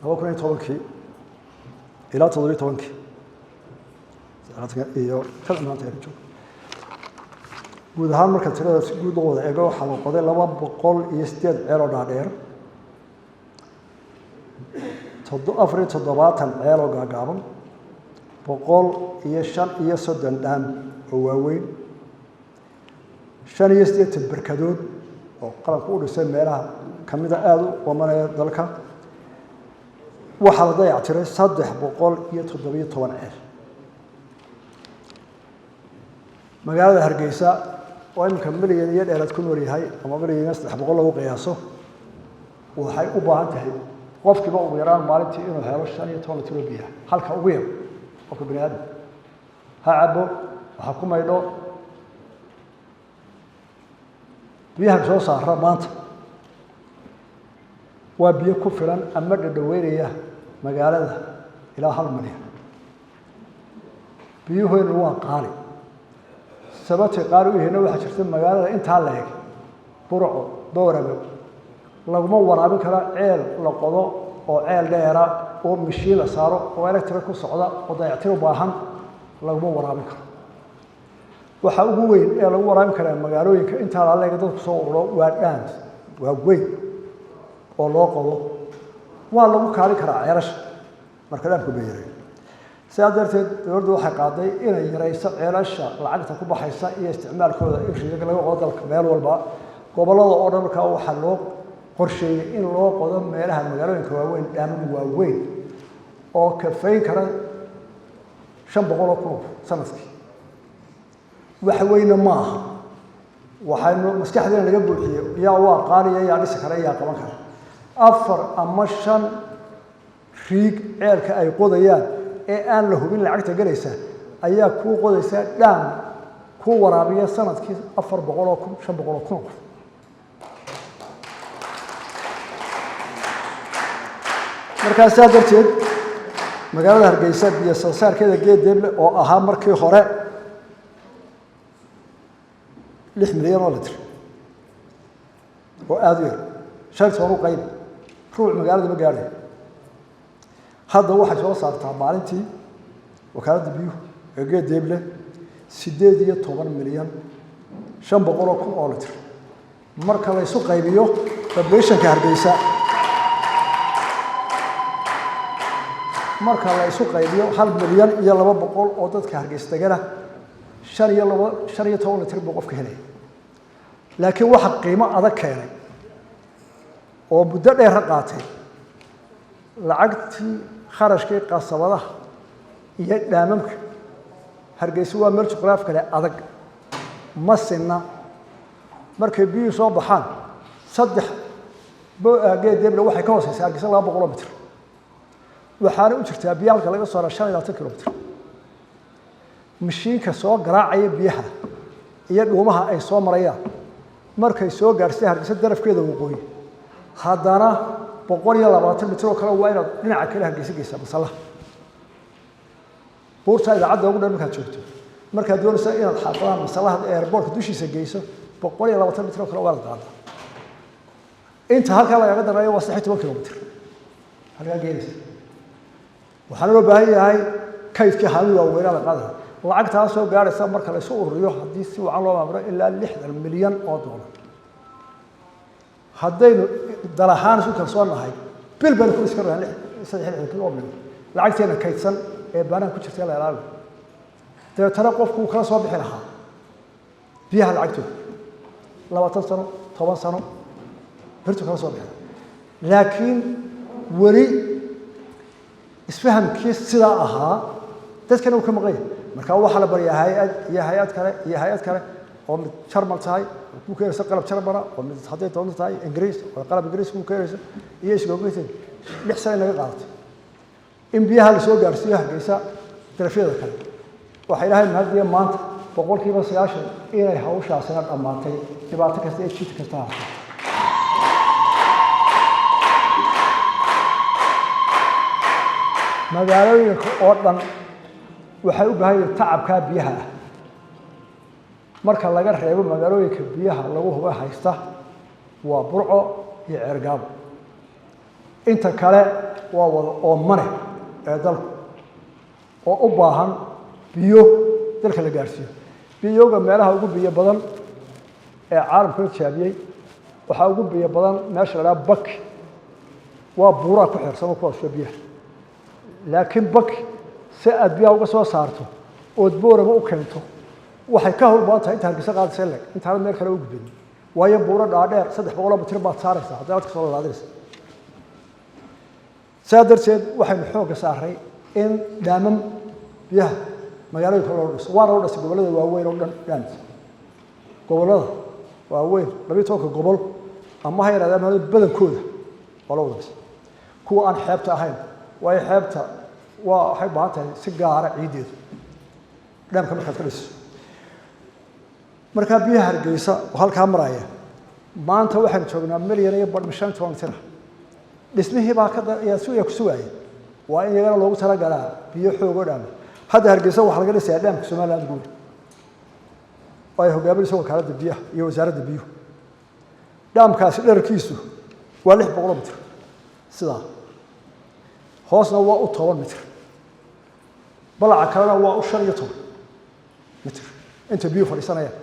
Speaker 1: 2010-kii ilaa 17-kii iyo tan maanta aynu joogo, guud ahaan marka tirada si guud loo wada eego, waxaa la qoday 208 ceel oo dhaadheer, 74 ceel oo gaagaaban, 135 dhaam oo waaweyn, 85 berkadood oo qalabka u dhisay meelaha kamida aada u wamanaya dalka. Waxaa la dayactiray 317 ceel. Magaalada Hargeysa oo iminka milyan iyo dheeraad ku nool yahay, ama 1,3 milyan lagu qiyaaso, waxay u baahan tahay qofkiiba ugu yaraan maalintii inuu helo 15 litro biyaha, halka ugu yar. Qofka bani aadam ha cabo, ha ku maydho. Biyaha soo saara maanta waa biyo ku filan ama dhadhaweynaya magaalada ilaa 1 milyan. Biyuheynu waa qaali. Sababtay qaali u yihiinna waxaa jirta magaalada intaa la eg, Burco, Boorame, laguma waraabin karo ceel la qodo oo ceel dheera oo mishiin la saaro oo electric ku socda oo dayactir u baahan laguma waraabin karo. Waxaa ugu weyn ee lagu waraabin karaa magaalooyinka intaa la leega dadku soo ururo waa dhaan waa weyn oo loo qodo. Waa lagu kaalin karaa ceelasha marka dhaamku ba yareeyo. Sidaa darteed dowladdu waxay qaaday inay yarayso ceelasha lacagta ku baxaysa iyo isticmaalkooda, in riigag laga qodo dalka meel walba, gobollada oo dhan. Markaa waxaa loo qorsheeyey in loo qodo meelaha magaalooyinka waaweyn dhaaman waaweyn oo kafayn kara 500,000 sanadkii. Wax weyna ma aha. Waxaynu maskaxdeena laga buuxiyey yaa waa qaaliya, yaa dhisi kara, yaa qaban kara. 4 ama 5 riig ceelka ay qodayaan ee aan la hubin lacagta gelaysa ayaa kuu qodaysa dhaam kuu waraabiya sanadkii 400,000, 500,000 qof. Markaa saa darteed magaalada Hargeysa biyo soo saarkeeda Geed Deeble oo ahaa markii hore 6 milyan oo litr oo aada u yar, 15 u qayb ruuc magaalada ma gaadhayo. Hadda waxay soo saartaa maalintii wakaaladda biyuhu ee Geed Deeble 18,500,000 oo litr. Marka la isu qaybiyo populationka Hargeysa, marka la isu qaybiyo 1,200,000 oo dadka Hargeysa degana, 15 litr buu qofka helaya. Laakiin waxa qiimo adag keenay oo muddo dheer qaatay lacagtii kharashkii qasabadaha iyo dhaamamka. Hargeysa waa meel juqraaf kale adag, ma sinna. Markay biyuhu soo baxaan 3 Geed Deeble waxay ka hooseysaa Hargeysa 200 mitr, waxaana u jirtaa biyaha halka laga soo hara 25 kilomitr. Mashiinka soo garaacaya biyaha iyo dhuumaha ay soo marayaan markay soo gaarsiin Hargeysa darafkeeda waqooyi, haddana 120 mitr oo kale waa inaad dhinaca kale Hargeysa geysaa masallaha. Buurta idaacadda ugu dheer markaad joogto, markaad doonaysa inaad xaafadaha masallaha airportka dushiisa geyso, 120 mitr oo kale waa inaad qaadaa. Inta halkaa lagaga darayo waa 13 kilomitr halkaa geenaysa. Waxaana loo baahan yahay kaydkii haami waaweynaa la qaadaya. Lacagtaa soo gaaraysa marka la isu ururiyo, haddii si wacan loo maamulo, ilaa 60 milyan oo doolar. Haddaynu dal ahaan isu kalsoon nahay, bil baynu ku iska rahan 63 kilo milyan lacagteena kaydsan ee baanaha ku jirta la ilaaliyo. Dabeetana qofku wuu kala soo bixi lahaa biyaha lacagtooda 20 sano, 10 sano birtu kala soo bixi. Laakiin weli isfahamkii sidaa ahaa dadkana uu ka maqan yahay. Marka waxaa la baryaa hay-ad iyo hay-ad kale iyo hay-ad kale, oo mid Jarmal tahay oo ku keenaysa qalab Jarmala, oo mid hadday doonto tahay Ingiriis oo qalab Ingiriis ku keenaysa, iyo isgoogeysa 6 sano in laga qaadato in biyaha lasoo gaarsiiyo Hargeysa darafyada kale. Waxaa Ilaahay mahadiya maanta 90% inay hawshaasina dhammaatay, dhibaato kasta iyo jid kasta haatay. Magaalooyinka oo dhan waxay u baahan yihiin tacabkaa biyaha ah. Marka laga reebo magaalooyinka biyaha lagu huba haysta waa Burco iyo Ceergaabo, inta kale waa wada oomane ee dalku oo u baahan biyo dalka la gaarsiiyo. Biyooga meelaha ugu biyo badan ee caalamka la tijaabiyey waxaa ugu biyo badan meesha la dhaha Baki. Waa buuraa ku xeersan oo kuwaas biyaha, laakiin Baki si aad biyaha uga soo saarto ood Boorama u keento waxay ka hawl badan tahay inta Hargeysa qaadaysa leg intaana meel kale u gudbin. Waayo buuro dhaadheer 300 mitir baad saaraysaa haddii aad ka soo lalaadinaysa. Saa darteed waxaynu xoogga saaray in dhaamam biyaha magaalooyinka loo dhiso. Waana loo dhisay gobollada waaweyn oo dhan dhaams. Gobollada waaweyn 12 gobol ama ha yarahdaan magaalada badankooda waa loo wada dhisay, kuwa aan xeebta ahayn. Waayo xeebta waa waxay u baahan tahay si gaara ciiddeedu dhaamka markaad ka dhiso. Markaa biyaha Hargeysa oo halkaa maraya maanta waxaynu joognaa 1.5 milyan 15 tira. Dhismihii baa yaa ku sugaaya, waa in iyagana loogu talagalaa biyo xoog oo dhaama. Hadda Hargeysa waxaa laga dhisayaa dhaamka Somaliland guud oo ay hogaaminayso wakaaladda biyaha iyo wasaaradda biyuhu. Dhaamkaasi dherarkiisu waa 600 mitr sidaa, hoosna waa u 10 mitr, balaca kalena waa u 15 mitr inta biyuhu fadhiisanayaan.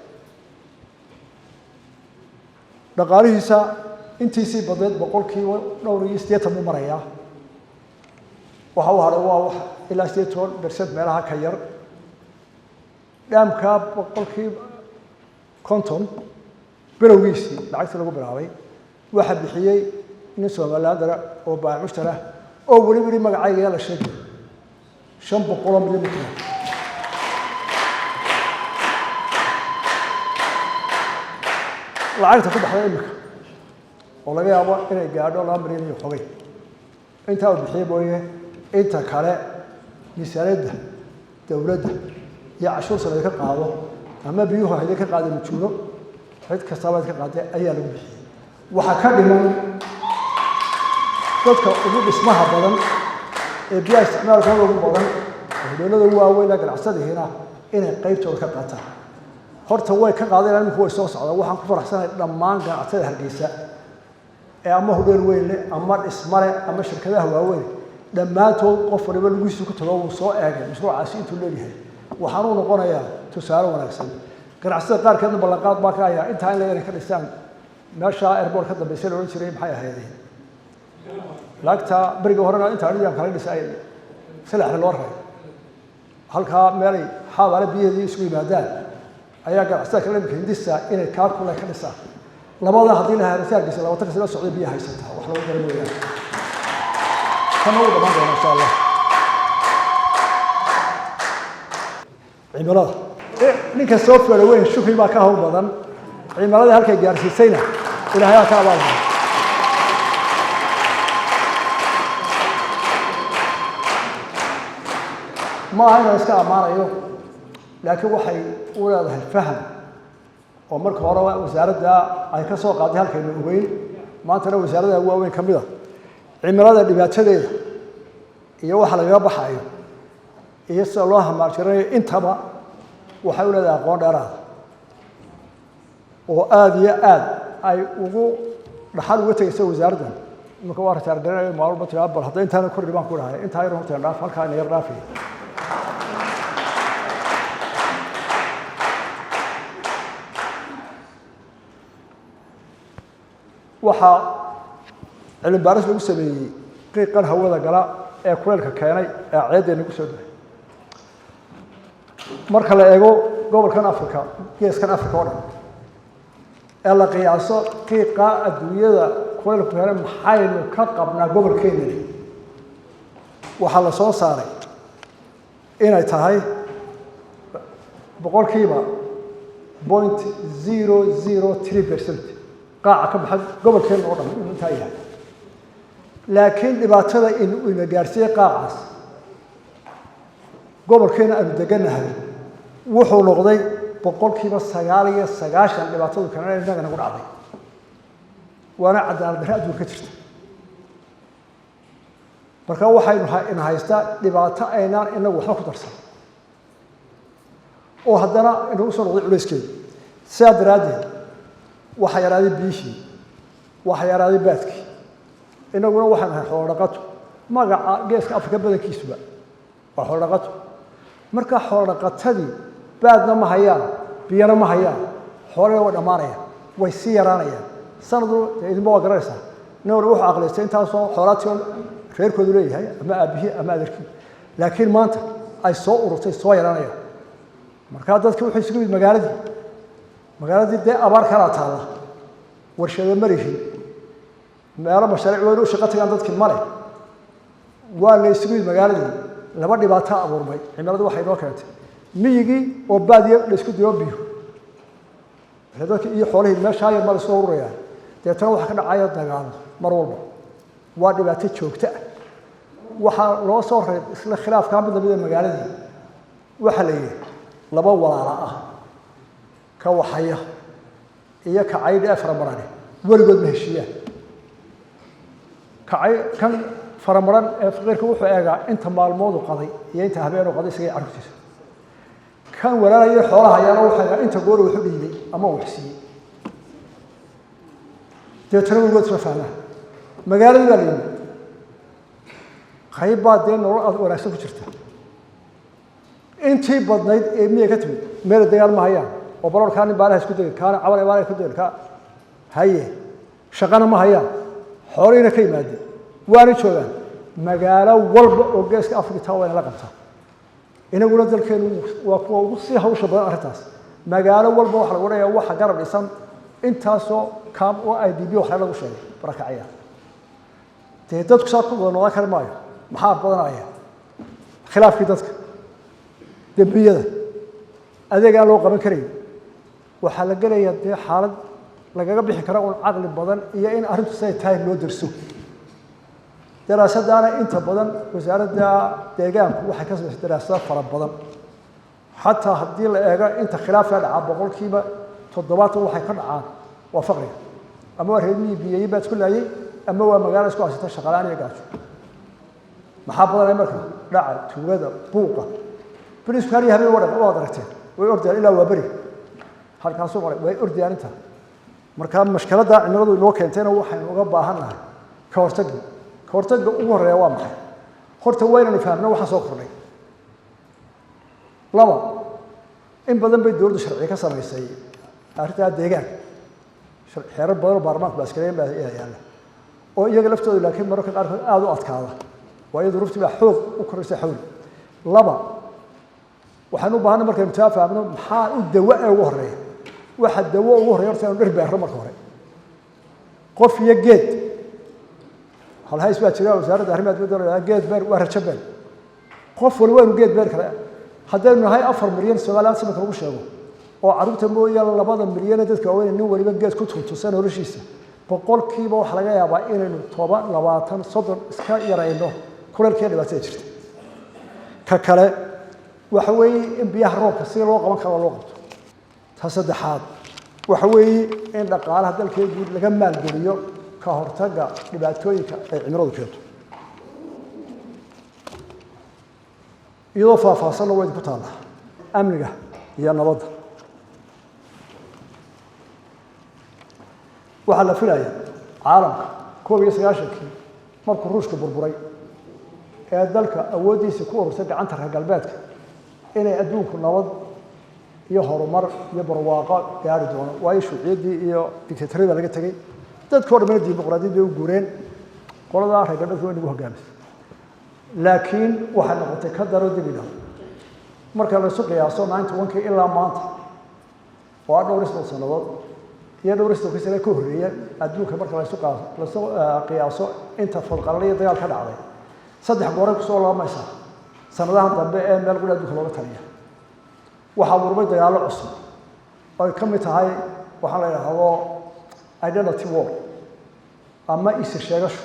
Speaker 1: Dhaqaalihiisa intiisii badneed 85% buu marayaa. Waxa u hadhay waa wax ilaa 18% meelaha ka yar. Dhaamkaa 50% bilowgiisii lacagtii lagu bilaabay waxaa bixiyey nin Somalilandara oo baac mushtara oo weli weli magacayga la sheegay 500 milyan mitr. Lacagta ku baxday imika oo laga yaabo inay gaadho 2 milyan iyo xogay, intaa uu bixiyey mooye, inta kale miisaaniyadda dowladda iyo cashuurta laydinka qaado ama biyuhu ha idinka qaadeen mujuulo, cid kastaaba idinka qaadee ayaa lagu bixiyey. Waxaa ka dhiman dadka ugu dhismaha badan ee biyaha isticmaalkooda ugu badan, dowlada waaweyn ee ganacsadihiina, inay qaybtooda ka qaataan. Horta way ka qaadeen, iminku way soo socdaan. Waxaan ku faraxsanahay dhammaan ganacsatada Hargeysa ee ama hudheel weyn leh ama dhisma leh ama shirkadaha waaweyn, dhammaantood qof waliba lugihiisu ku tago, wuu soo eegay mashruucaasi intuu leeyahay. Waxaanuu noqonayaa tusaale wanaagsan. Ganacsatada qaarkeedna ballanqaad baa ka hayaa intaa in la inay ka dhisaan meesha airport ka dambaysa la odhan jiray, maxay ahayd laagta berigii horena inta anigaan kala dhisay, salaxda loo raray, halkaa meelay xaabaale biyaheedii isugu yimaadaan ayaa ganacsatada kale imika hindisa inay kaa kule ka dhisaan. Labada haddii la helo, Hargeysa 20-ka sano socday biyaha haysataa wax lagu garan mooyaane. Kana uu dhamaan doona insha Allah. Cimilada ninka soo feero weyn shukri baa ka hawl badan. Cimiladii halkay gaarsiisayna Ilaahay ka abaalmariyo. Ma aha inaan iska ammaanayo, laakiin waxay u leedahay faham oo marka hore wasaaradda ay ka soo qaaday halkaynu ogeyn, maantana wasaaradaha waaweyn ka mid a. Cimilada dhibaatadeeda iyo waxa lagaga baxayo iyo sida loo hamaarjiranayo intaba waxay u leedahay aqoon dheeraada oo aada iyo aad ay ugu dhaxal uga tegaysa wasaaraddan. Iminka waa ritaargaranayo maalmo tiraa, bal hadda intaana kordhi baan ku dhahay, intaa yar horteen dhaaf, halkaa ina yar dhaafay. Waxaa cilmi baaris lagu sameeyey qiiqan hawada gala ee kuleylka keenay ee ceedda nagu soo daray. Marka la eego gobolkan Africa, geeskan Africa oo dhan, ee la qiyaaso qiiqa adduunyada kuleylku keenay, maxaynu ka qabnaa gobolkeenani? Waxaa la soo saaray inay tahay 0.003% qaaca ka baxa gobolkeena oo dhan inuu intaa yahay. Laakiin dhibaatada ina gaarsiiyey qaacaas gobolkeena aanu degannahay wuxuu noqday 99% dhibaatadu keena innaga nagu dhacday, waana cadaalad darre adduunka ka jirta. Marka waxaynu ina haystaa dhibaato aynaan inagu waxba ku darsan oo haddana inagu soo noqday culayskeeda. Sidaa daraaddeed waxaa yaraaday biyihii, waxaa yaraaday baadkii. Inaguna waxaan ahay xoolo dhaqato. Magaca geeska Afrika badankiisuba waa xoolo dhaqato. Marka xoolo dhaqatadii baadna ma hayaan, biyana ma hayaan, xoolihina way dhammaanayaan, way sii yaraanayaan sanadu. Dee idinba waa garanaysaa, nin walba wuxuu aqlaystay intaasoo xoolaatii reerkoodu leeyahay ama aabihii ama adeerkii, laakiin maanta ay soo ururtay, soo yaraanayaan. Markaa dadki wuxuu isugu yimid magaaladii. Magaaladii dee abaar kalaa taalla, warshado ma lihin, meelo mashaariic weyn u shaqo tagaan dadkii male, waa la isugu yimid magaaladii. Laba dhibaato abuurmay cimiladu waxay inoo keentay: miyigii oo baadiye la isku dayo biyo, dadkii iyo xoolihii meeshaa yar ma la isku ururayaan, deetana waxaa ka dhacaya dagaalo mar walba, waa dhibaato joogto ah. Waxaa loo soo raray isla khilaafkaa mid lamida magaaladii. Waxaa la yidhi laba walaala ah, ka waxaya iyo ka caydha ee faramarane, weligood ma heshiiyaan. Kacay kan faramaran ee faqiirka wuxuu eegaa inta maalmoodu qaday iyo inta habeenu qaday isaga carruurtiisa. Kan walaalaya xoolaha hayaana wuxuu eegaa inta goor wuxu dhiibay ama uu wax siiyey. Deetana weligood isma fahmaan. Magaaladii baa la yimi, qayb baa dee nolol aad wanaagsan ku jirta. Intii badnayd ee miya ka timid meela dagaal ma hayaan oo baroorkaa nin baalaha isku degay, kaana cabal baalaha isku degay, ka haye shaqana ma hayaan, xoolihiina ka yimaadeen, waana joogaan. Magaalo walba oo geeska Afrika taa waa inala qabtaa. Inaguna dalkeenu waa kuwa ugu sii hawsha badan arrintaas. Magaalo walba waxa lagu odhanayaa waxa garab dhisan intaasoo kaam oo IDP waxna lagu sheegay barakacaya. Dee dadku saa ku wada noolaan kari maayo. Maxaa badanaya? Khilaafkii dadka, dembiyada, adeeg aan loo qaban karayn. Waxaa la gelayaa dee xaalad lagaga bixi kara un caqli badan iyo in arrintu siday tahay loo derso. Daraasadaana inta badan wasaaradda deegaanku waxay ka samaysay daraasado fara badan. Xataa haddii la eego inta khilaafka dhacaa, 70% waxay ka dhacaan waa faqriga, ama waa reer miyi biyeeye baa isku laayay, ama waa magaalo isku haysata shaqalaan iyo gaajo. Maxaa badanaya marka? Dhaca, tuugada, buuqa. Boliisku har iyo habeen waad aragteen, way ordayaan ilaa waa beri, halkaasuu maray, way ordayaan intaa. Marka mashkaladda cimiladu inoo keentayna waxaynu uga baahan nahay ka hortagga. Ka hortagga ugu horreeya waa maxay? Horta waa inaynu fahamno waxaa soo kordhay. Laba, in badan bay dowladdu sharciga ka samaysay arrintaa deegaanka. Xeerar badan oo baarlamaanku baaskareyn baa yaalla oo iyaga laftooda, laakiin mararka qaarkood aada u adkaada, waayo duruuftii baa xoog u koraysa xawli. Laba, waxaan u baahanay markaynu taa fahmno, maxaa u dawo ee ugu horreeya? Waxa dawo ugu horreya horta inaynu dhir beerro marka hore, qof iyo geed. Halhays baa jira wasaaradda arrimaha dibadda la yidhahda "Geed beer waa rajo beer". Qof waliba waynu geed beer kale. Haddaynu nahay 4 milyan Somaliland simanka lagu sheego, oo carruurta mooyaane 2da milyan ee dadka waaweyn nin waliba geed ku tuntusa noloshiisa, boqolkiiba waxaa laga yaabaa inaynu 10, 20, 30 iska yarayno kuleylkiiyo dhibaatada jirta. Ka kale waxa weeye in biyaha roobka si loo qaban karo loo qabto. Ta saddexaad waxa weeye in dhaqaalaha dalkee guud laga maalgeliyo ka hortagga dhibaatooyinka ay cimiladu keento. Iyadoo faahfaahsanna waa idinku taallaa. Amniga iyo nabadda waxaa la filaya caalamka 91-kii markuu Ruushka burburay ee dalka awooddiisa ku urursay gacanta reer galbeedka, inay adduunku nabad iyo horumar iyo barwaaqo gaari doono, waayo shuuciyaddii iyo dictatoriyada laga tegey, dadkii o dhamina dimuqraadiyad bay u guureen, qoladaa reer galbeedka waa inagu hogaamisa. Laakiin waxay noqotay ka daro dibidha. Marka la isu qiyaaso 91-kii ilaa maanta, waa dhowr iyo soddon sannadood iyo dhowr iyo soddonkii sane ka horreeya, adduunka marka laysu qiyaaso inta fadqalala iyo dagaal ka dhacday, 3 gooray kusoo laamaysaa sanadahan dambe ee meel qura adduunka looga taliya. Waxaa murmay dagaallo cusub oo ay ka mid tahay waxaa la yidhaahdo identity war ama isir sheegasho.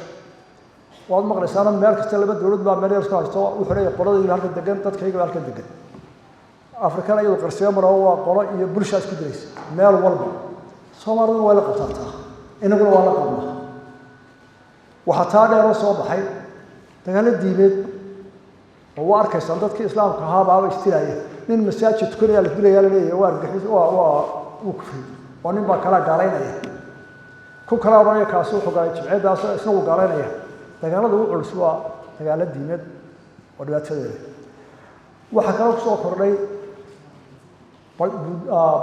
Speaker 1: Waad maqlaysaana, meel kasta laba dowlad baa meel yar isku haysto. Wuxuu leeyahay qoladayda halkan degan, dadkayga halkan degan. Afrikana iyadu qarsiyo maro, waa qolo iyo bulshaa isku dilaysa meel walba. Soomaaliduna waa la qabtaa taa, inaguna waa la qabnaa. Waxaa taa dheeroo soo baxay dagaallo diimeed oo waa arkaysaan dadkii islaamka ahaa baaba istilaya. Nin masaajid tukanaya la dilaya, la leeyahay waa argagixis, waa wuu kufriyey, oo nin baa kalaa gaalaynaya, ku kalaa odhanaya kaasi wuxuu gaalay jimceeddaas, isna wuu gaalaynaya. Dagaalada ugu culus waa dagaallo diimeed oo dhibaatadeeda. Waxaa kaloo kusoo kordhay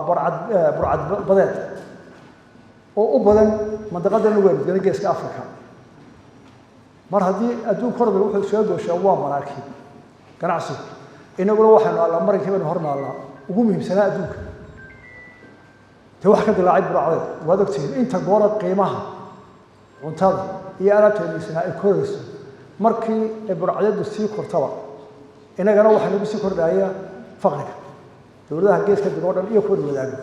Speaker 1: burcad badeed oo u badan mandaqadan lagu weyn Geeska Africa. Mar haddii adduunka hormar wuxuu soo gooshaa waa maraakiib ganacsigu, inaguna waxaynu allaa marinkii baynu hor naallaa ugu muhiimsanaa adduunka. Dee waxa ka dilaacay burcadeed, waad ogtihiin inta goora qiimaha cuntada iyo alaabta miisanaa ay korayso. Markii ay burcadeedu sii kortaba, inagana waxaa nagu sii kordhaya faqriga dowladaha geeska deg oo dhan iyo kuwan wadaaga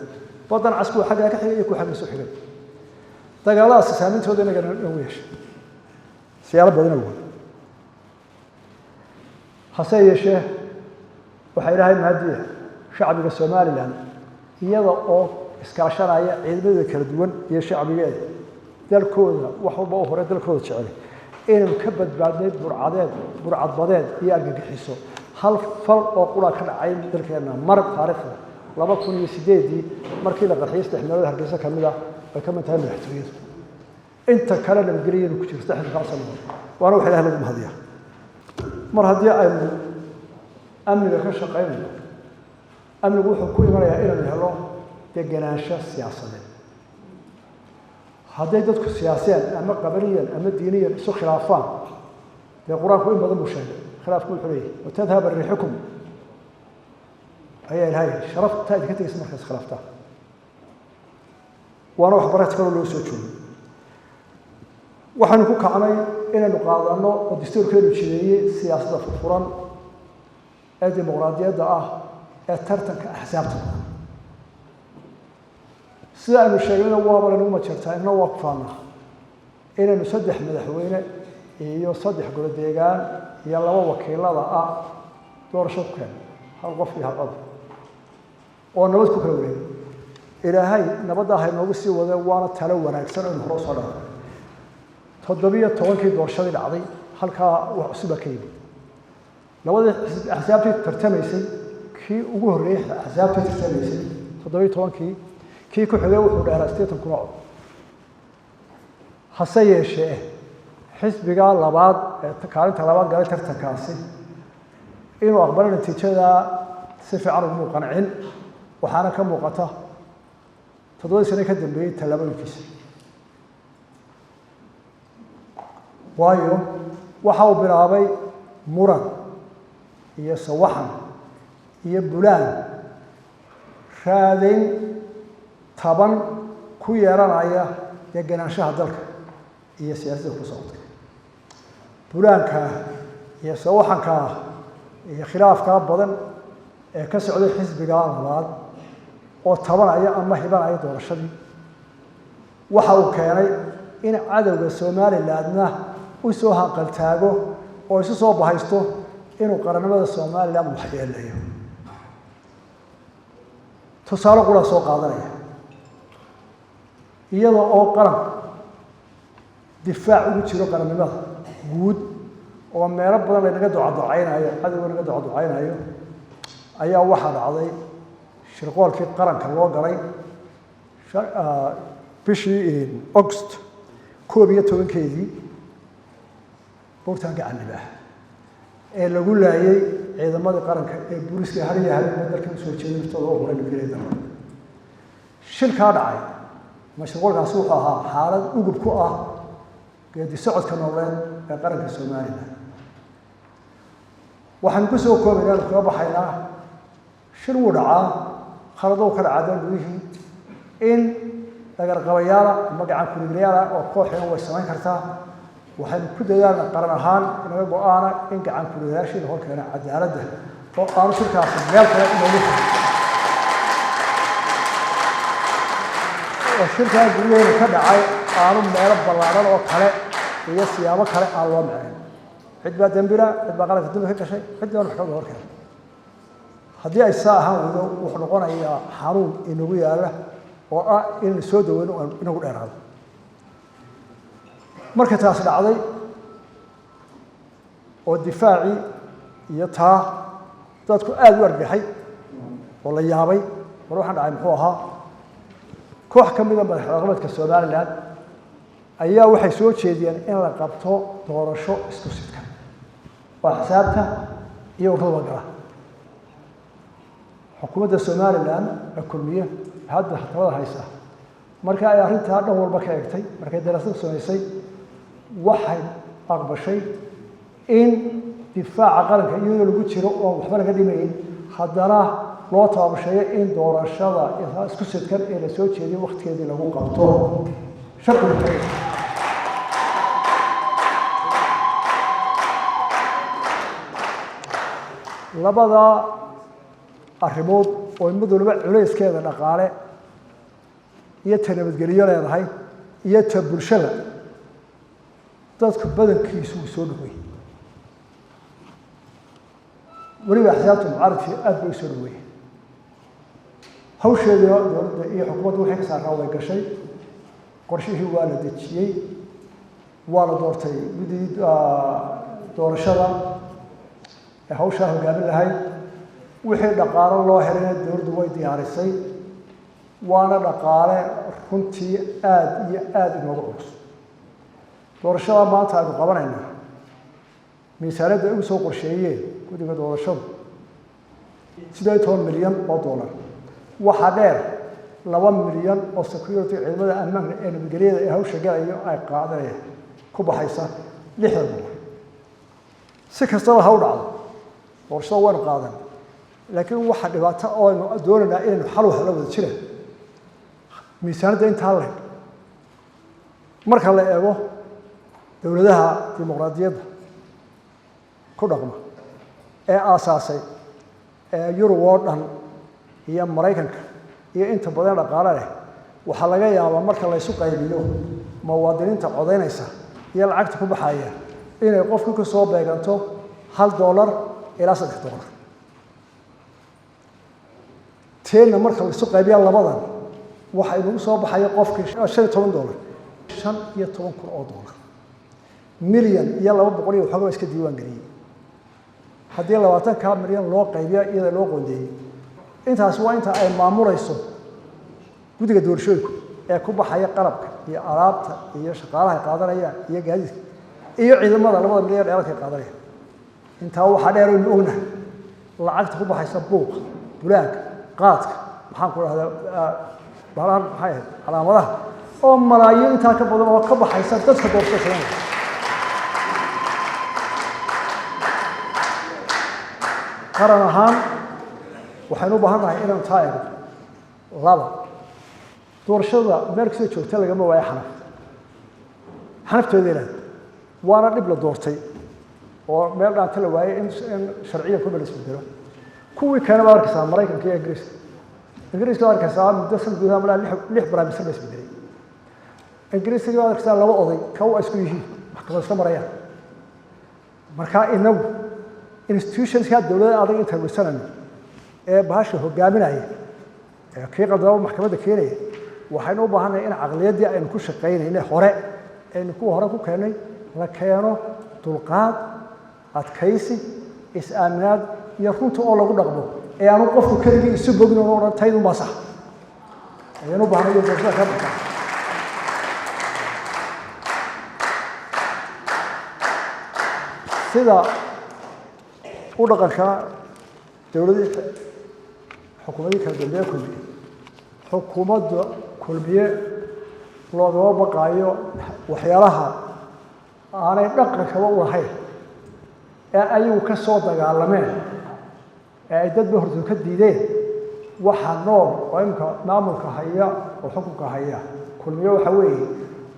Speaker 1: badan cas, kuwa xaggaa ka xigay iyo kuwa xagga soo xigay. Dagaaladaasi saameyntooda inagana nagu yeeshay siyaalo badan awgood. Hase yeeshee waxaa Ilaahay mahadiya shacbiga Somaliland, iyada oo iskaashanaya ciidamadooda kala duwan iyo shacbigeeda, dalkooda wax walba u hore, dalkooda jecel, inaynu ka badbaadnay burcadeed, burcadbadeed iyo argagixiso. Hal fal oo qura ka dhacay dalkeenna mar taariikhda 2008-dii markii la qarxiyey 3 meelood Hargeysa ka mid ah, ay ka mid tahay madaxtooyadu. Inta kale nabadgelyadu ku jiro 3 sanadood, waana wax Ilahay lagu mahadiyaa. Mar haddii aynu amniga ka shaqaynayno, amnigu wuxuu ku imanayaa inaynu helo degenaansho siyaasadeed. Hadday dadku siyaasiyaan ama qabaliyan ama diiniyan isu khilaafaan, dee Qur-aanku in badan buu sheegay khilaafku wuxuu leeyahay watadhaba riixukum ayaa Ilahay sharaftaa idinka tegaysa markaas khilaaftaa. Waana wax barat kaloo loo soo joogay. Waxaynu ku kacnay inaynu qaadanno oo dastuurkeenu jideeyey siyaasadda furfuran ee dimuqraadiyadda ah ee tartanka axsaabta badan. Sida aynu sheegnayna waaba laynagu majeertaa, inna waa ku faannaa inaynu 3 madaxweyne iyo 3 golo deegaan iyo 2 wakiilada ah doorasho ku keenay, hal qof iyo hal cod, oo nabad ku kala wareegay. Ilaahay nabadda ha inoogu sii wade, waana talo wanaagsan oo aynu hore usoo dhaafay. 17kii doorashadii dhacday halkaa wax cusub baa ka yimid. Labadii axsaabtii tartamaysay, kii ugu horreeyey axsaabtii tartamaysay 17kii, kii ku xigay wuxuu dheeraa 80,000 oo cod. Hase yeeshee xisbiga labaad ee kaalinta labaad galay tartankaasi inuu aqbalo natiijada si fiican uguma qancin, waxaana ka muuqata 7 sano ka dambeeyey tallaabooyinkiisa. Waayo waxa uu bilaabay muran iyo sawaxan iyo bulaan raadayn taban ku yeelanaya degenaanshaha dalka iyo siyaasadda ku socota. Bulaankaa iyo sawaxankaa iyo khilaafkaa badan ee ka socday xisbigaa labaad oo tabanaya ama hibanaya doorashadii, waxa uu keenay in cadowga Somalilandna u soo hanqaltaago oo isu soo bahaysto inuu qarannimada Somaliland waxyeeleeyo. Tusaale qura soo qaadanaya, iyada oo qaran difaac ugu jiro qarannimada guud oo meelo badan laynaga ducaducaynayo, cadowga naga ducaducaynayo, ayaa waxaa dhacday shirqoolkii qaranka loo galay bishii August 11-keedii buurtaanka Canibaah ee lagu laayay ciidamadii qaranka ee booliska hariya habeenba dalka usoo jeeday naftooda oo huray nabadgelya dalka. Shilkaa dhacay ama shirqoolkaasi wuxuu ahaa xaalad ugub ku ah geedi socodka nololeed ee qaranka Somaliland. Waxaan ku soo koobaynaa, kaga baxaynaa, shil wuu dhacaa, khalado ka dhacaa dambiyihii in dhagarqabayaala ama gacan kuriiglayaala oo kooxina way samayn kartaa. Waxaynu ku dadaalna qaran ahaan inaga go'aana in gacan kuriiglayaashii la hor keeno cadaaladda oo aanu shirkaasi meel kale inoogu furin. Oo shirkaa guryaheena ka dhacay aanu meelo ballaaran oo kale iyo siyaabo kale aan loo micnayn. Cid baa dembila, cid baa qaranka dembi ka gashay, cid baan maxkamadda hor keenay. Haddii ay saa ahaan weydo, wuxuu noqonayaa xanuun inagu yaalla oo ah inaynu soo daweyno oo inagu dheeraado. Markay taas dhacday oo difaacii iyo taa dadku aada u argagaxay oo la yaabay, war waxaan dhacay muxuu ahaa, koox ka mida madax dhaqameedka Somaliland ayaa waxay soo jeediyeen in la qabto doorasho isku sidka waa xisaabta iyo ururada gala. Xukuumadda Somaliland ee kulmiye hadda talada haysa, marka ay arrintaa dhan walba ka eegtay, markay daraasad samaysay, waxay aqbashay in difaaca qaranka iyadoo lagu jiro oon waxba laga dhimayn haddana loo taabasheeyo in doorashada isku sidkan ee la soo jeediyo waqtigeedii lagu qabto. Sharcigu labada arrimood oo mid waliba culayskeeda dhaqaale iyo ta nabadgelyo leedahay iyo ta bulshada, dadku badankiisu wuu soo dhaweeyey. Weliba axsaabta mucaaradkii aad bay u soo dhaweeyey. Hawsheedii dowladda iyo xukuumaddu waxay ka saarnaa way gashay, qorshihii waa la dejiyey, waa la doortay guddidii doorashada ee hawshaa hoggaamin lahayd. Wixii dhaqaalo loo helayna dowladdu way diyaarisay, waana dhaqaale runtii aada iyo aada inooga culus. Doorashada maanta aynu qabanaynaa miisaaniyadda ay ugu soo qorsheeyeen guddiga doorashadu 18 milyan oo dollar, waxaa dheer 2 milyan oo security ciidamada ammaanka ee nabadgelyada ee hawsha galayo ay qaadanayaan ku baxaysa 60 boqol. Si kastaba ha u dhacdo doorashada waynu qaadan, laakiin waxa dhibaato oo aynu doonaynaa inaynu xal wax la wada jiraan miisaaniyadda intaa leh. Marka la eego dowladaha dimuqraadiyadda ku dhaqma ee aasaasay ee Yurub oo dhan iyo Maraykanka iyo inta badan dhaqaale leh, Waxaa laga yaabaa marka laysu qaybiyo muwaadiniinta codaynaysa iyo lacagta ku baxaya inay qofku ka soo beeganto $1 ilaa $3. Teena marka laysu qaybiya labadan waxa inagu soo baxaya qofkii $15, $15,000, 1,200,000 iyo waxoogaa iska diiwaan geliyey. Haddii 20-kaa milyan loo qaybiya iyada loo qoondeeyey, intaas waa inta ay maamulayso guddiga doorashooyinku ee ku baxaya qalabka iyo alaabta iyo shaqaalaha ay qaadanayaan iyo gaadiidka iyo ciidamada 2 milyan dheeradka ay qaadanayaan. Intaa waxaa dheer aynu ognahay lacagta ku baxaysa buuqa, bulaanka, qaadka, maxaan ku dhahdaa bahalahan maxay ahayd calaamadaha oo malaayiin intaa ka badan oo ka baxaysa dadka doorashada sameynaya. Qaran ahaan waxaynu u baahan nahay inaynu taa eegno. 2, doorashada meel kastoo joogta lagama waayo xanaf, xanafteeda ilaah waana dhib la doortay oo meel dhaanta la waayey in sharciyan kuma la isbedelo. Kuwii keena baad arkaysaa Maraykanka iyo Ingiriiska. Ingiriiska baad arkaysaa muddo sanad gudaha malaa 6 barnaamijsan la isbedelay. Ingiriiska baad arkaysaa 2 oday kaw ay isku yihiin maxkamad isla marayaan. Marka inagu institutionska dowladda adag intaan weysanayno ee bahasha hogaaminaya ee kii qaldaba maxkamadda keenaya, waxaynu u baahannahay in caqliyaddii aynu ku shaqaynaynay hore aynu kuwa hore ku keennay la keeno dulqaad, adkaysi, is-aaminaad iyo runta oo lagu dhaqmo ee aanu qofku keligii isu bogin oo odhan taydun baa sax. Ayaynu u baahnay iyo doorashada ka baxda. Sida u dhaqanka dowladii xukuumadii kala dambeeye kulmiye, xukuumadda kulmiye loogama baqaayo waxyaalaha aanay dhaqankaba u lahayn ee ayagu ka soo dagaalameen ee ay dadba hortood ka diideen. Waxa nool oo imika maamulka haya oo xukunka haya kulmiye waxa weeye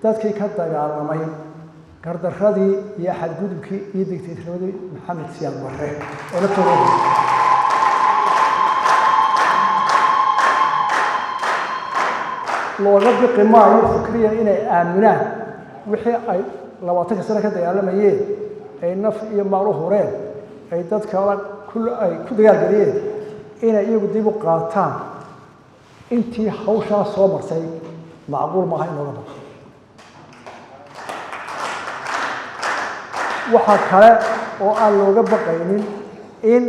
Speaker 1: dadkii ka dagaalamay gardaradii iyo xadgudubkii iyo digtaytnimadii Maxamed Siyaad Barre oo la toogay. Looga biqi maayo fikriyan inay aaminaan wixii ay 20 sano ka dagaalamayeen, ay naf iyo maal u hureen, ay dadka ay ku dagaalgeliyeen, inay iyagu dib u qaataan. Intii hawshaa soo martay macquul maaha in looga baqo. Waxaa kale oo aan looga baqaynin in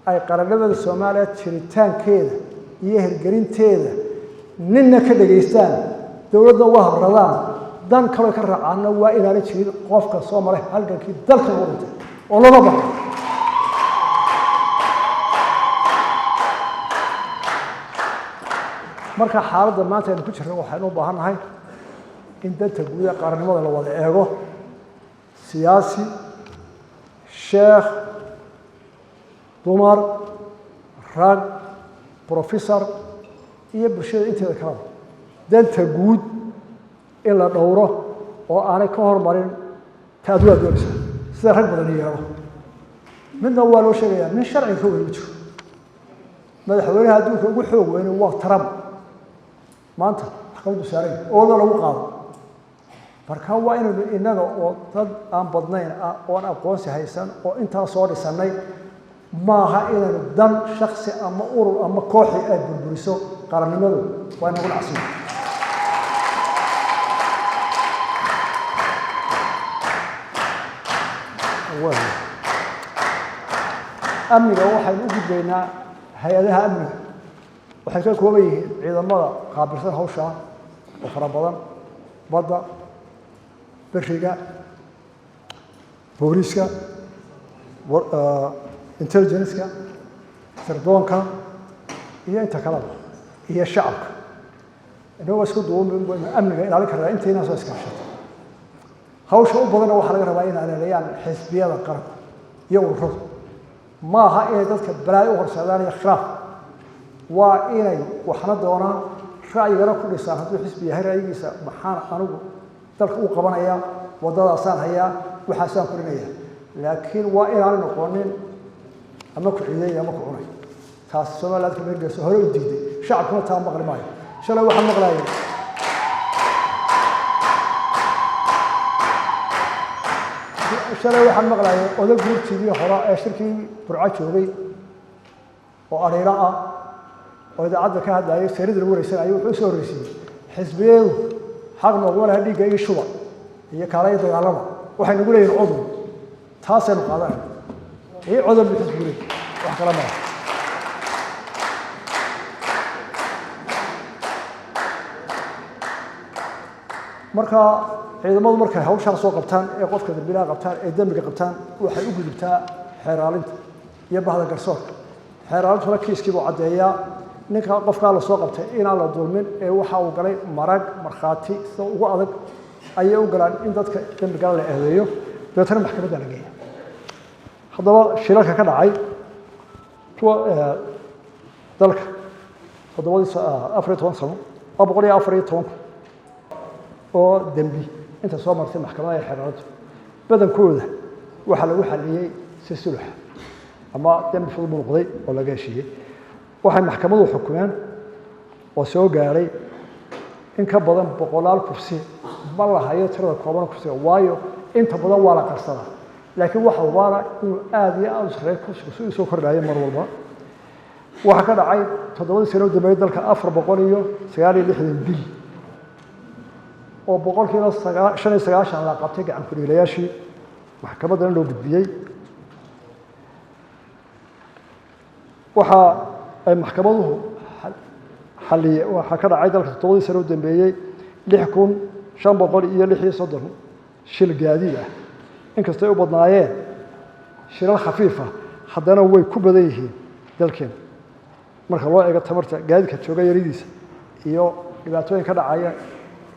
Speaker 1: ay qarannimada Soomaaliya jiritaankeeda iyo hirgelinteeda ninna ka dhegaystaan, dowladna uga habradaan, dan kaloo ka raacaanna waa inaana jirin qofka soo maray halgankii dalka ugu dhintay oo looga baqo. Marka xaaladda maanta aynu ku jirno waxaynu u baahan nahay in danta guud ee qaranimada la wada eego. Siyaasi, sheekh, dumar, rag, professor iyo bulshada inteeda kaleba, danta guud in la dhowro oo aanay ka hormarin ta adduunyaa doonaysa sida rag badan yeelo. Midna waa loo sheegayaa, nin sharciga ka weyn ma jiro. Madaxweynaha adduunka ugu xoog weyne waa Trump, maanta maxkamaddu saaray ooda lagu qaado. Marka waa inaynu innaga oo dad aan badnayn oon aqoonsi haysan oo intaa soo dhisannay, maaha inaynu dan shaksi ama urur ama kooxi ay burburiso qarannimadu, waa inagu dhacsiyo. Amniga waxaynu u gudbaynaa hay-adaha amniga waxay ka kooban yihiin ciidamada qaabilsan hawshaa oo fara badan, badda, beriga, booliiska, intelligence-ka, sirdoonka iyo inta kaleba iyo shacabka. Inagoo isku duuban baynu amniga ilaalin karnaa intaynaa soo iskaashato. Hawsha u badanna waxaa laga rabaa inay aleeleeyaan xisbiyada qaranku iyo ururadu. Maaha inay dadka balaayo u horseedaan iyo khilaaf, waa inay waxna doonaan ra'yigana ku dhisaan. Hadduu xisbi yahay ra'yigiisa maxaan anigu dalka u qabanayaa, waddadaasaan hayaa, waxaasaan korinayaa, laakiin waa inaanay noqonin ama ku ciiday ama ku cunay. Taasi Somaliland ka meelgeyso hore u diiday, shacabkuna taa maqli maayo. Shalay waxaan maqlaayay oday guurtiidii hore ee shirkii Burco joogay oo ariiro ah oo idaacadda ka hadlayay, seerida lagu wareysanayay, wuxuu soo horreysiiyey xisbiyeedu xaq nooguma laha dhiigga iyo shuba iyo kaalaya dagaalama, waxay nagu leeyihin cudur, taasaynu qaadanayna ii cudur bu xisbigu leeyahy, wax kala malaha. Marka ciidamadu markay hawshaa soo qabtaan ee qofka dambiilaha qabtaan ee dembiga qabtaan, waxay u gudubtaa xeeraalinta iyo bahda garsoorka. Xeeraalintuna kiiskii buu caddeeyaa ninka qofkaa la soo qabtay inaan la dulmin ee waxa uu galay marag markhaati sida ugu adag ayay u galaan in dadka dembigala la eedeeyo, dabeetana maxkamadda la geeya. Haddaba shilalka ka dhacay kuwa dalka toddobadii 14 sano waa 114,000 oo dembi inta soo martay maxkamadaha iyo xeeraalintu, badankooda waxaa lagu xalliyey si suluxa ama dembi fudud buu noqday oo laga heshiiyey. Waxay maxkamadu xukumeen oo soo gaadhay in ka badan boqolaal kufsi. Ma la hayo tirada kooban kufsiga, waayo inta badan waa la qarsadaa, laakiin waxa hubaana inuu aada iyo aada u sarreeyo kufsigu si uu soo kordhayo mar walba. Waxaa ka dhacay 7dii sano u dambeeyey dalka 469 dil oo 95% la qabtay gacan ku-dhiiglayaashii, maxkamaddana loo gudbiyey. Waxa ay maxkamaduhu xalliye waxaa ka dhacay dalka 7dii sano u dambeeyey 6536 shil gaadiid ah. Inkastay u badnaayeen shilal khafiif ah, haddana way ku badan yihiin dalkeena marka loo eego tamarta gaadiidka jooga yaridiisa iyo dhibaatooyin ka dhacaya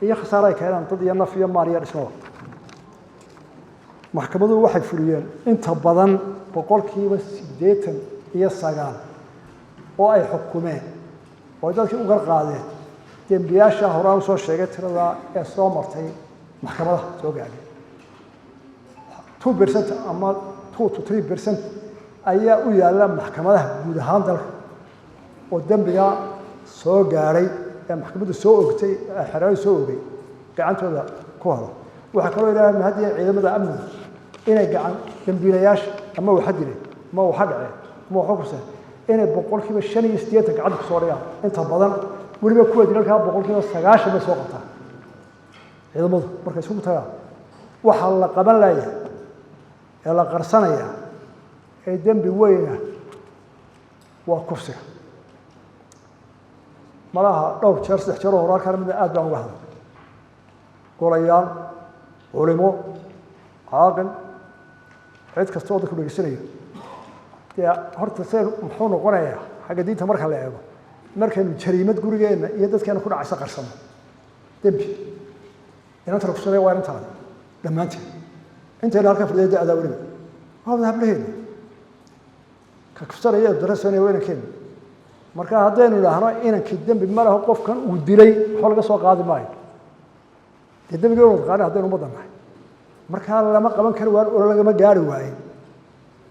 Speaker 1: iyo khasaare ay keenaan dad iyo naf iyo maal iyo dhismaba. Maxkamaduhu waxay fuliyeen inta badan 89% oo ay xukumeen oo ay dadkii u garqaadeen dembiyaasha horaan usoo sheegay tirada ee soo martay maxkamadaha soo gaadhay. 2% ama 2 to 3% ayaa u yaalla maxkamadaha guud ahaan dalka oo dembiga soo gaadhay ee maxkamaddu soo ogtay, ee xeradu soo ogay gacantooda ku hado. Waxaa kaloo ilaahay mahadiya ciidamada amniga inay gacan dembiilayaasha ama waxa dileen ama waxa dhaceen ama waxa kuseen inay 85% gacanta kusoo dhigaan inta badan. Weliba kuwa dilalkaa 90% bay soo qabtaan ciidamadu markay isugu tagaan. Waxaa la qaban layahay ee la qarsanayaa ee dembi weyna waa kufsiga. Malaha dhowr jeer, 3 jeer oo hore halkaan midna aad baan uga hadlay. Golayaal, culimo, caaqil, cid kasta oo dadku dhegeysanayo, dee horta see muxuu noqonayaa xagga diinta marka la eego markaynu jariimad gurigeenna iyo dadkeena ku dhacaysa qarsano dembi? Inanta la kufsanaya waa inantaada dhammaanteed intayna halkan fadhiya da-daa weliba waa wada hablaheena, ka kufsanaya ee darasanaya waa inankeena. Marka haddaynu idhaahno inankii dembi ma laho, qofkan uu dilay waxba laga soo qaadi maayo, dee dembiga waynu taqaana haddaynu ummadda nahay. Markaa lama qaban kari waayo oo lagama gaari waayin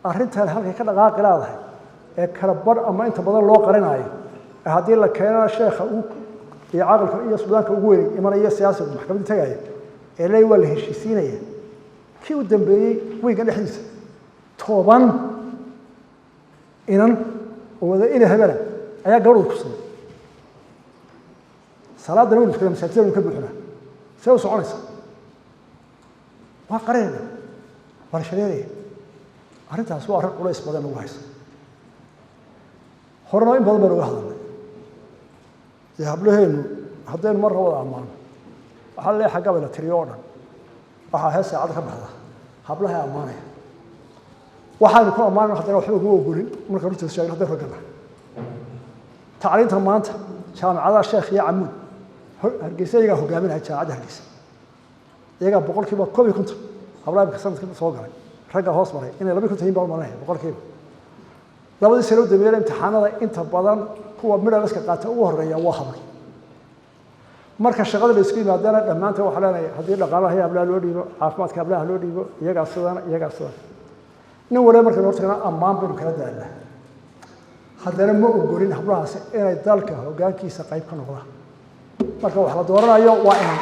Speaker 1: arrintan halkay ka dhaqaaqi leedahay ee kala badh ama inta badan loo qarinayo, ee haddii la keenana sheekha iyo caqalka iyo suudaanka ugu weyn imanaya, siyaasigu maxkamaddii tagaya ee leey waa la heshiisiinaya. Kii u dambeeyey weynka dhexdiisa 10 inan oo wada ina hebela ayaa gabadhooda kufsaday. Salaadana waynu tukanaa, masaajidana waynu ka buuxnaa, see u soconaysa? Waa qarinayna, waa la shareeraya. Arrintaas waa arrin culays badan nagu haysa, horena in badan baynu uga hadalnay. Dee hablaheenu haddaynu marra wada ammaano, waxaa leeyahay xagga bay la tiriyo oo dhan, waxaa hees saacadda ka baxda hablaha ammaanaya. Waxaanu ku ammaanayno haddana waxba kuma ogolin marka runta sheegno haddaynu ragana. Tacliinta maanta jaamacadaha Sheekh iyo Camuud, Hargeysa iyagaa hogaaminaya. Jaamacadda Hargeysa iyagaa 51% hablaha imika sanadka soo galay, ragga hoos maray inay 52 yihiin baan u malanaya boqolkiiba. 2dii sano u dambeeyana imtixaanada inta badan kuwa midhaliska qaata ugu horreeya waa hablo. Marka shaqada la isku yimaadana dhammaanteen waxaa leenahay haddii dhaqaalaha iyo hablaha loo dhiibo, caafimaadka hablaha loo dhiibo, iyagaa sidan, iyagaa sidan. Nin waliba markaynu hortagna ammaan baynu kala daalnaa, haddana ma ogolin hablahaasi inay dalka hoggaankiisa qayb ka noqdaan. Marka wax la dooranayo waa inan.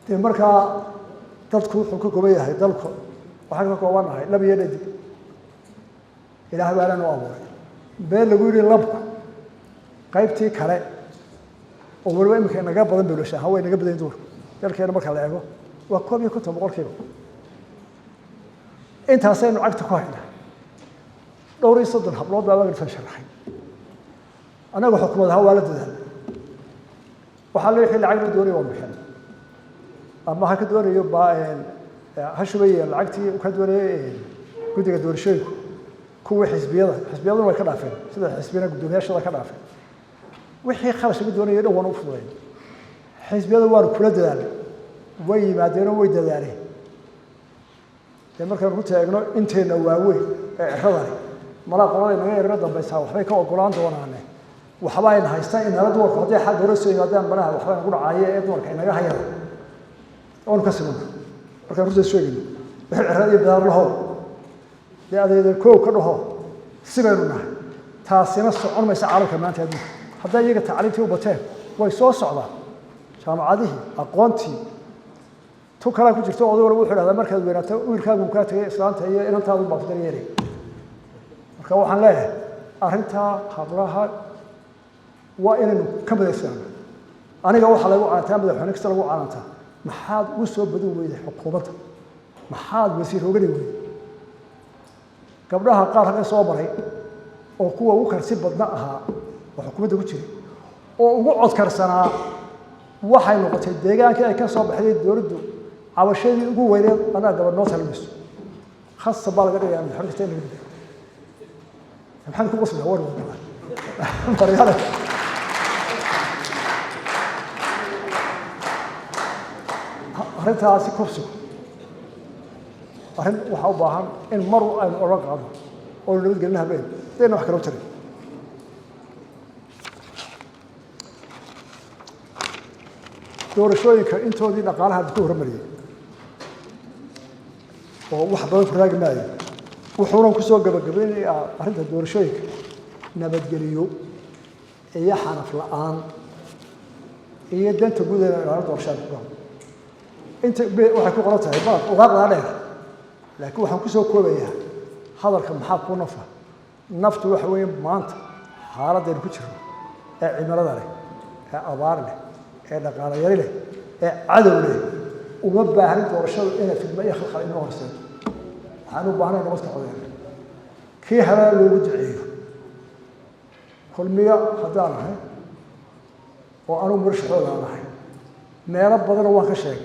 Speaker 1: Dee markaa dadku wuxuu ka kooban yahay, dalku waxaan ka koobannahay lab iyo dhadig. Ilaah baana noo abuuray. Been lagu yidhi labku qaybtii kale oo waliba iminka inaga badan beloosha ahaan way inaga badan dumarku. Dalkeena marka la eego waa 51%. Intaasaynu cagta ku haynaa. 34 hablood baa waagii sharaxay. Annaga xukuumad ahaan waa la dadaalnay. Waxaa la wixii lacag la doonaya waan bixin, ama ha ka doonayo ba ha shubaya lacagtii ka doonayay guddiga doorashooyinku, kuwii xisbiyada, xisbiyaduna way ka dhaafeen, sida xisbiyana guddoomiyaashooda ka dhaafeen. Wixii kharash laga doonayay dhan waan u fududayn. Xisbiyada waanu kula dadaalnay, way yimaadeenoo way dadaaleen. Dee markaan ku taagno inteenna waaweyn ee ciradani malaa qolada inaga yarga dambaysaa waxbay ka ogolaan doonaane, waxba ayna haystaan inala dumarku hadday xagga hore soo yimaadaan malaha waxba inagu dhacaayo ee dumarka inaga hayada waanu ka simana. Markaan runta sheegayno wixii cirada iyo bidaar lahow dee adeeda koow ka dhaho si baynu nahay. Taasina socon maysa caalamka maanta adduunka. Hadday iyaga tacliintii u bateen way soo socdaan jaamacadihii aqoontii. Tu kalaa ku jirto, oday walba wuxuu dhahdaa markaad weynaato wiilkaagu kaa tegay, islaanta iyo inantaadu baa ku daryeelay. Marka waxaan leeyahay arrintaa hablaha waa inaynu ka madaysnaano. Aniga waxaa lagu canaantaa, madaxweyne kasta lagu canaantaa, maxaad ugu soo badin weyday xukuumadda, maxaad wasiir uga dhigi weyday? Gabdhaha qaar halkan soo maray oo kuwa ugu karsi badna ahaa oo xukuumadda ku jiray oo ugu codkarsanaa, waxay noqotay deegaankii ay ka soo baxday dowladdu cabashadii ugu weyneed anaa gabadh noo talmayso. Khasab baa laga dhigaya madaxweyne kasta in laga bedelo. Maxaan ku qosla war maryaale? Arrintaasi kufsigu arrin waxaa u baahan in mar aynu odhan qaadno oo nabadgelin habeen dayna wax kala tarin. Doorashooyinka intoodii dhaqaalaha ku horumariyey oo wax badan ku raagi maayo, wuxuuna kusoo gabagabaynayaa arrinta doorashooyinka nabadgeliyo iyo xanaf la-aan iyo danta guud ee ilaalin doorashada ku galo. Inta waxay ku qoran tahay baab waraaqdaa dheer, laakiin waxaan kusoo koobayaa hadalka. Maxaa kuu nafa? Naftu waxa weeye maanta xaaladaynu ku jirno ee cimilada leh, ee abaar leh, ee dhaqaalo yari leh, ee cadow leh, uma baahnin doorashadu inay fidmo iyo khalkhal inoo horseedo. Waxaan u baahnay nabadka codeyn, kii helana loogu duceeyo. Kulmiya haddaan ahay oo anugu murashaxooda aan ahay, meelo badanna waan ka sheegay,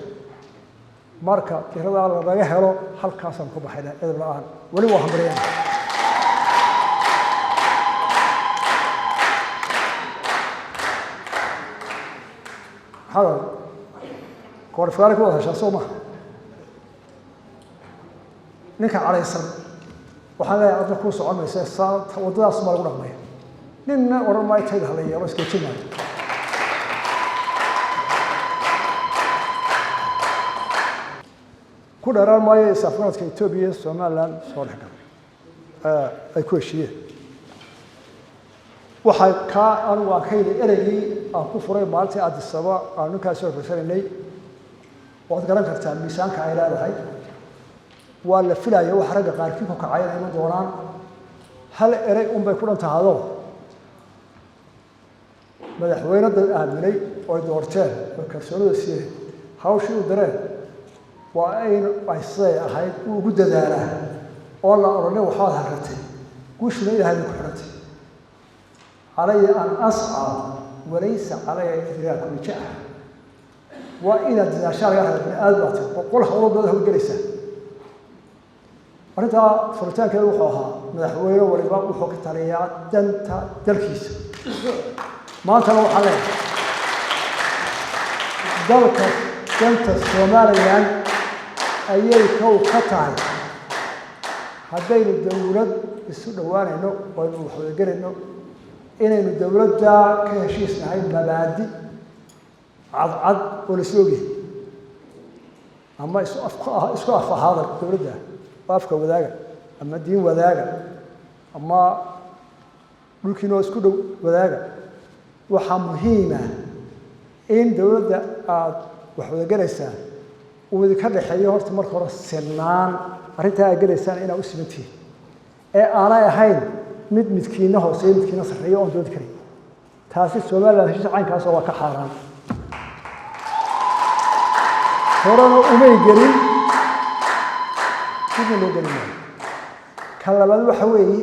Speaker 1: marka tiradaa lanaga helo halkaasaan ku baxayna edab la-aan. Weli waa hambaryana. Maxaad koorifkaale ku wada heshaa soo maha? Ninka cadhaysan waxaan leeyahay adna kuu socon maysa, saa waddadaas baa lagu dhaqmaya. Ninna odhan maayo tayda hala yeelo, iskeejin maayo. Ku dheeraan maayo isafgaradka Etoobiya iyo Somaliland soo dhex galay ay ku heshiiyeen. Waxaa kaa anigu aan ka yidhi ereygii aan ku furay maalintii Addis Ababa aan ninkaas soo farsanaynay, waad garan kartaa miisaanka ay leedahay. Waa la filaya waxa ragga qaarkii ku kacay inay iman doonaan. Hal erey unbay ku dhan tahado: madaxweyne dad aaminay oy doorteen oy kalsoonida siiyeen, hawshii u dareen waa in ay siday ahayd uu ugu dadaalaa oo la odhanin waxbaad harratay. Guushuna Ilahay bay ku xidhantay. Calaya an ascaa walaysa calaya idraaku lijaa. Waa inaad dadaashaa laga raba. Bini aadam baa tiri, 100 hawlood baad hawlgelaysaa. Arrintaa furitaankeedu wuxuu ahaa madaxweyne waliba wuxuu ka taliyaa danta dalkiisa. Maantana waxaa leeyahay dalka danta Somaliland ayay kow ka tahay. Haddaynu dowlad isu dhowaanayno oo aynu wax wadagelayno, inaynu dowladda ka heshiisnahay mabaadi cadcad oo la isla ogyahay, ama isku af ahaada dowladda oo afka wadaaga ama diin wadaaga. Ama dhulkiina oo isku dhow wadaaga. Waxaa muhiima in dowladda aada wax wadagelaysaan uu idinka dhexeeyo horta marka hore sinaan, arrintaa aad gelaysaan inaa u simantihiin ee aanay ahayn mid midkiina hooseeyo midkiina sarreeyo oon doodi karin. Taasi Somaliland heshiis caynkaasoo waa ka xaaraan, horena umay gelin, midna loo gelin maayo. Ka labaad waxa weeye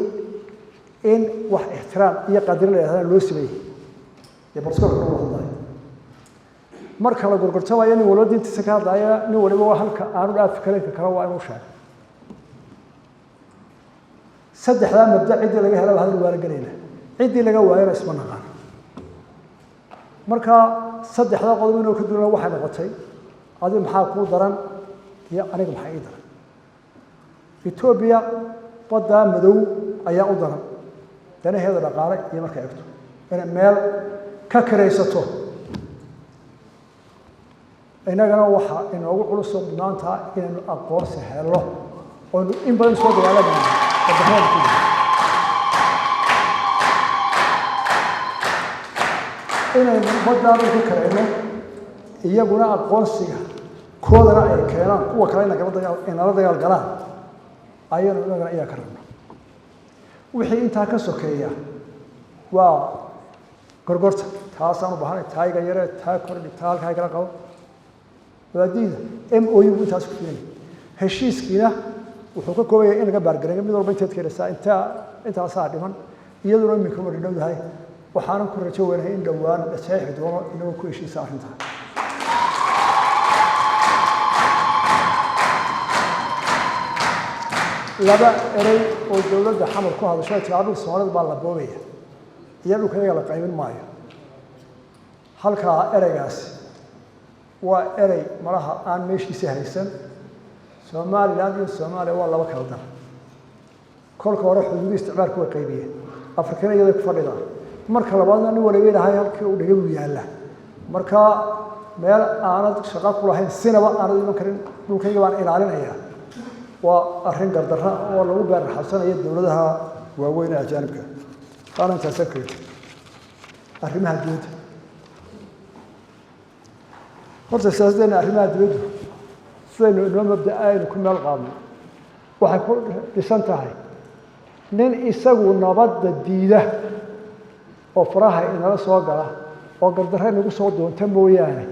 Speaker 1: in wax ixtiraam iyo qadarin la yidhahdana loo simayay dee barskoolka lagu hadlayo. Marka la gorgortamayo nin waliba diintiisa ka hadlaya, nin waliba waa halka aanu dhaafi karin ka kale waa inuu sheego. Saddexdaa mabda ciddii laga helaba hadal waala gelayna, ciddii laga waayona isma naqaan. Marka saddexdaa qodob inoo ka duulana waxay noqotay adiga maxaa kuu daran iyo aniga maxaa ii daran. Etoobiya baddaa madow ayaa u daran danaheeda dhaqaale iyo markay egto inay meel ka kiraysato. Innagana waxaa inoogu culusoo mudnaantaa inaynu aqoonsi helno oonu in badan soo dagaalamayno wadamada ku jira, inaynu baddaa dhul ka karayno, iyaguna aqoonsiga koodana ay keenaan, kuwa kale inala dagaal galaan ayaynu inagana iyaa ka rabno. Wixii intaa ka sokeeya waa gorgorta, taasaan u bahanay, taa iga yaree, taa kordhi, taa halkaa igala qabo. Mabaadi'da MOU intaas ku fiinaya. Heshiiskiina wuxuu ka kooban yahay in laga baargareeyo mid walba inteed keenaysaa, intaa intaasaa dhiman, iyaduna iminka waa dhowdahay. Waxaanan ku rajo weynahay in dhowaan la saxiixi doono inagoo ku heshiisa arrintaa. Laba erey oo dowladda xamar ku hadasho tiraa dhul Soomaalida baa la boobaya iyo dhulka iyaga la qaybin maayo. Halkaa ereygaasi waa erey malaha aan meeshiisa haysan. Somaliland iyo Soomaaliya waa laba kala dal. Kolka hore xuduudi isticmaalku way qaybiyeen, Afrikana iyaday ku fadhidaa. Marka labaadna nin waliba ilahay halkii uu dhigay buu yaallaa. Marka meel aanad shaqo ku lahayn sinaba aanad iman karin, dhulkayga baan ilaalinayaa, waa arrin gardarra oo lagu beerraxabsanayo dowladaha waaweyn ee ajaanibka. Taana intaasa kaga arrimaha dibadda. Horta siyaasaddeena arrimaha dibaddu sidaynu inoo mabda aynu ku meel qaadno waxay ku dhisan tahay nin isagu nabadda diida oo faraha inala soo gala oo gardarre inagu soo doonta mooyaane,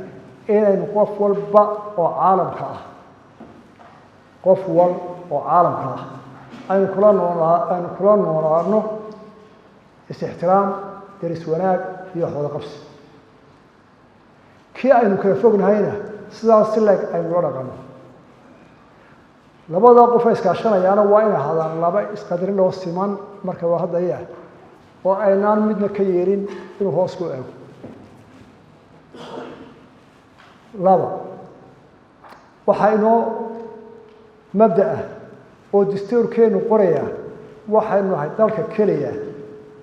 Speaker 1: inaynu qof walba oo caalamka ah, qof wal oo caalamka ah aynu kula noolaa, aynu kula noolaano is-ixtiraam, deris wanaag iyo wax wada qabsi. Kii aynu kala fognahayna sidaas si leeg aynu ula dhaqanno. Labada qof ee iskaashanayaana waa inay ahaadaan laba isqadarin oo siman marka waa hadlaya, oo aynaan midna ka yeelin inuu hoos ku eego. Laba, waxaa inoo mabda ah oo dastuurkeenu qoraya, waxaynu nahay dalka keliya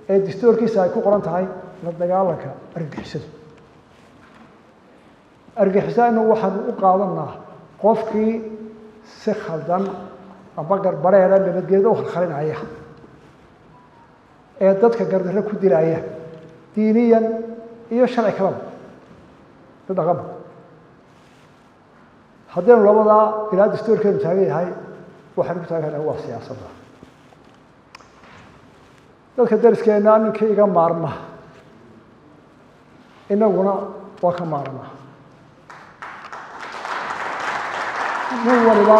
Speaker 1: ee dastuurkiisa ay ku qoran tahay la dagaalanka argagixisadu. Argagixisana waxaanu u qaadanaa qofkii si khaldan amba garbareera nabadgelyada u khalkhalinaya ee dadka gardarre ku dilaya diiniyan iyo sharci kalaba dhaqanba. Haddaynu labadaa ilaa dastuurkeenu taagan yahay, waxaynu ku taagannahay waa siyaasadda. Dadka dariskeenna ninkii iga maarma inaguna waa ka maarma. Nin waliba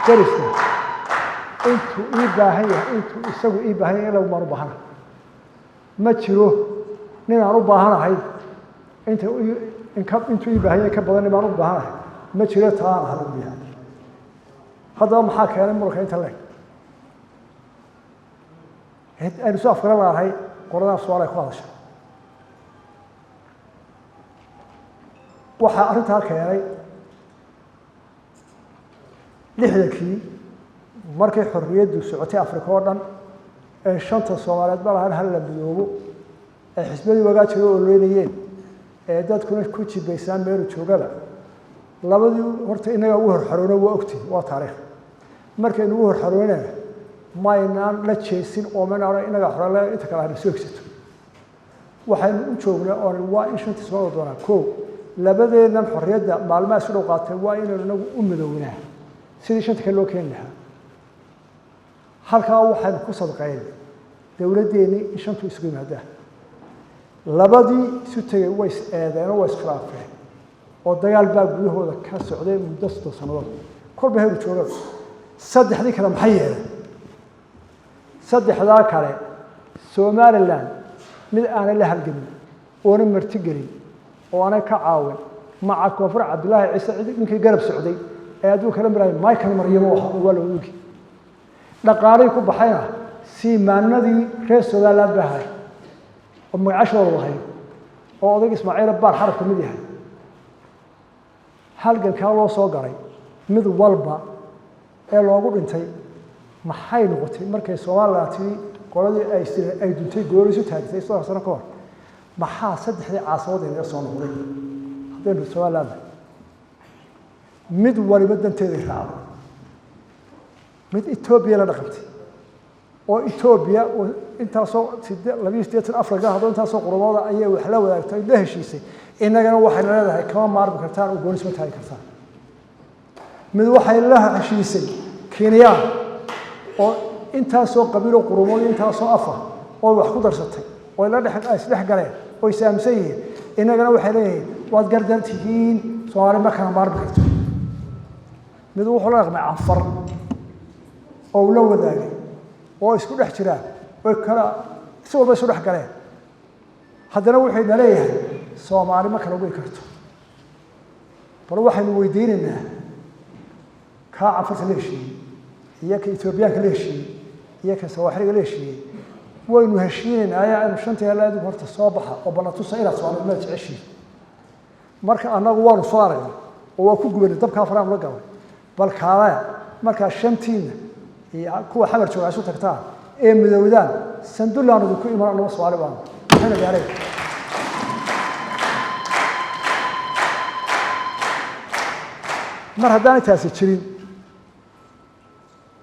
Speaker 1: dariska intuu ii baahan yahay, intuu isagu ii baahan yahay in lagu maan u baahana ma jiro. Nin aan u baahanahay inta intuu ii baahan yahay ka badan nin baan u baahanahay ma jiro, taan ahan u yahay. Haddaba maxaa keenay muranka inta leeg aynu soo afgaran lahay? Qoladaas su'aal ay ku hadashay waxaa arrintaa keenay 60kii markay xorriyaddu socotay Afrika oo dhan ee shanta Soomaaliyeed ma lahan hal la midoobo, ee xisbiyadii wagaa jira ololeynayeen ee dadkuna ku jibaysaan meelu joogaba. Labadii horta innagaa ugu horxaroona waa ogtihi, waa taariikh. Markaynu ugu horxaroonayna
Speaker 2: Maynaan la jeesin oo maynaan inaga xorale inta kale hana soo egsato. Waxaynu u joognaa oon waa in shantii Soomaalida doonaa. Koo labadeennan xorriyadda maalmaha isu dhow qaatay waa inaynu inagu u midownaa sidii shanta kale loo keeni lahaa. Halkaa waxaynu ku sadqayn dowladdeennii in shantu isugu yimaadaan. Labadii isu tegey way is eedeen oo way iskhilaafeen oo dagaal baa gudahooda ka socday muddo 30 sannadood, kolba heeru joogaba. Saddexdii kale maxay yeeleen? Saddexdaa kale Somaliland mid aanay la halgamin oona marti gelin oo aanay ka caawin maca Koonfur Cabdillaahi Ciise ninkii garab socday ee adduunka la maraayay Michael Maryamo ahaa oo waa la ogi. Dhaqaalihii ku baxayna siimaanadii reer Somaliland baa haray oo magacashooda lahayd oo odayg Ismaaciil Baar Xaraf ka mid yahay. Halgankaa loo soo galay mid walba ee loogu dhintay maxay noqotay markay Somaliland tiri qoladii ay ay duntay gooni isu taagtay 30 sano ka hor? Maxaa saddexdii caasimad inaga soo noqday haddaynu Somaliland mid waliba danteeday raacdo? Mid Etoobiya la dhaqantay oo Etoobiya oo intaasoo 82 Afrika hadoo intaasoo qurumooda ayay wax la wadaagtay, la heshiisay, innagana waxayna leedahay kama maarmi kartaan oo goonis ma taagi kartaan. Mid waxay la heshiisay Kenya oo intaasoo qabiilo qurumood intaasoo afa oo wax ku darsatay oo la dhex isdhex galeen oo is aaminsan yihiin, innagana waxay leeyihiin waad gardan tihiin, Soomaali ma kala maarmi karto. Mid wuxuu la dhaqmay Canfar oo uu la wadaagay oo isku dhex jiraan oy kala si walba isu dhex galeen, haddana wuxuu na leeyahay Soomaali ma kala goy karto. Bal waxaynu weydiinaynaa kaa Canfarta la heshiiyey iyo ka Etoobiyaanka la heshiiyey iyo ka Sawaaxiliga la heshiiyey, waynu heshiinaynaa ayaa aynu shantii hela adigu horta soo baxa oo ballatusa inaad Soomaalinimada jeceshiin. Marka annagu waanu soo aragnay oo waa ku gubanay dabkaa faraanu la galnay. Bal kaalaya markaa shantiina iyo kuwa Xamar jooga isu tagtaan ee midowdaan, sandullaanu idinku iman, annaba Soomaali baanu maxayna gaaray. Mar haddaanay taasi jirin,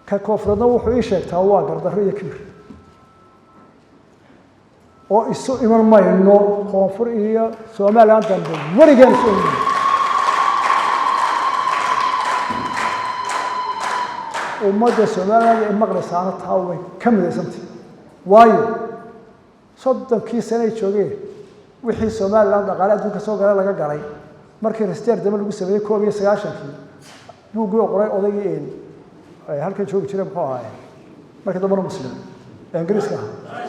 Speaker 2: ka koonfureedna wuxuu ii sheegtaa waa gardarro iyo kibir oo isu iman mayno Koonfur iyo Somaliland dambe weligeen isu iman mayno. Ummadda Somaliland ee maqlaysaana taa way ka midaysantay, waayo 30kii sane ay joogeen wixii Somaliland dhaqaale adduunka soo gala laga galay. Markii rester dambe lagu sameeyey 91kii buuggii oo qoray odaygii halkan joogi jiray, muxuu ahaa markii dambena Muslim ee Ingiriiska ahaa,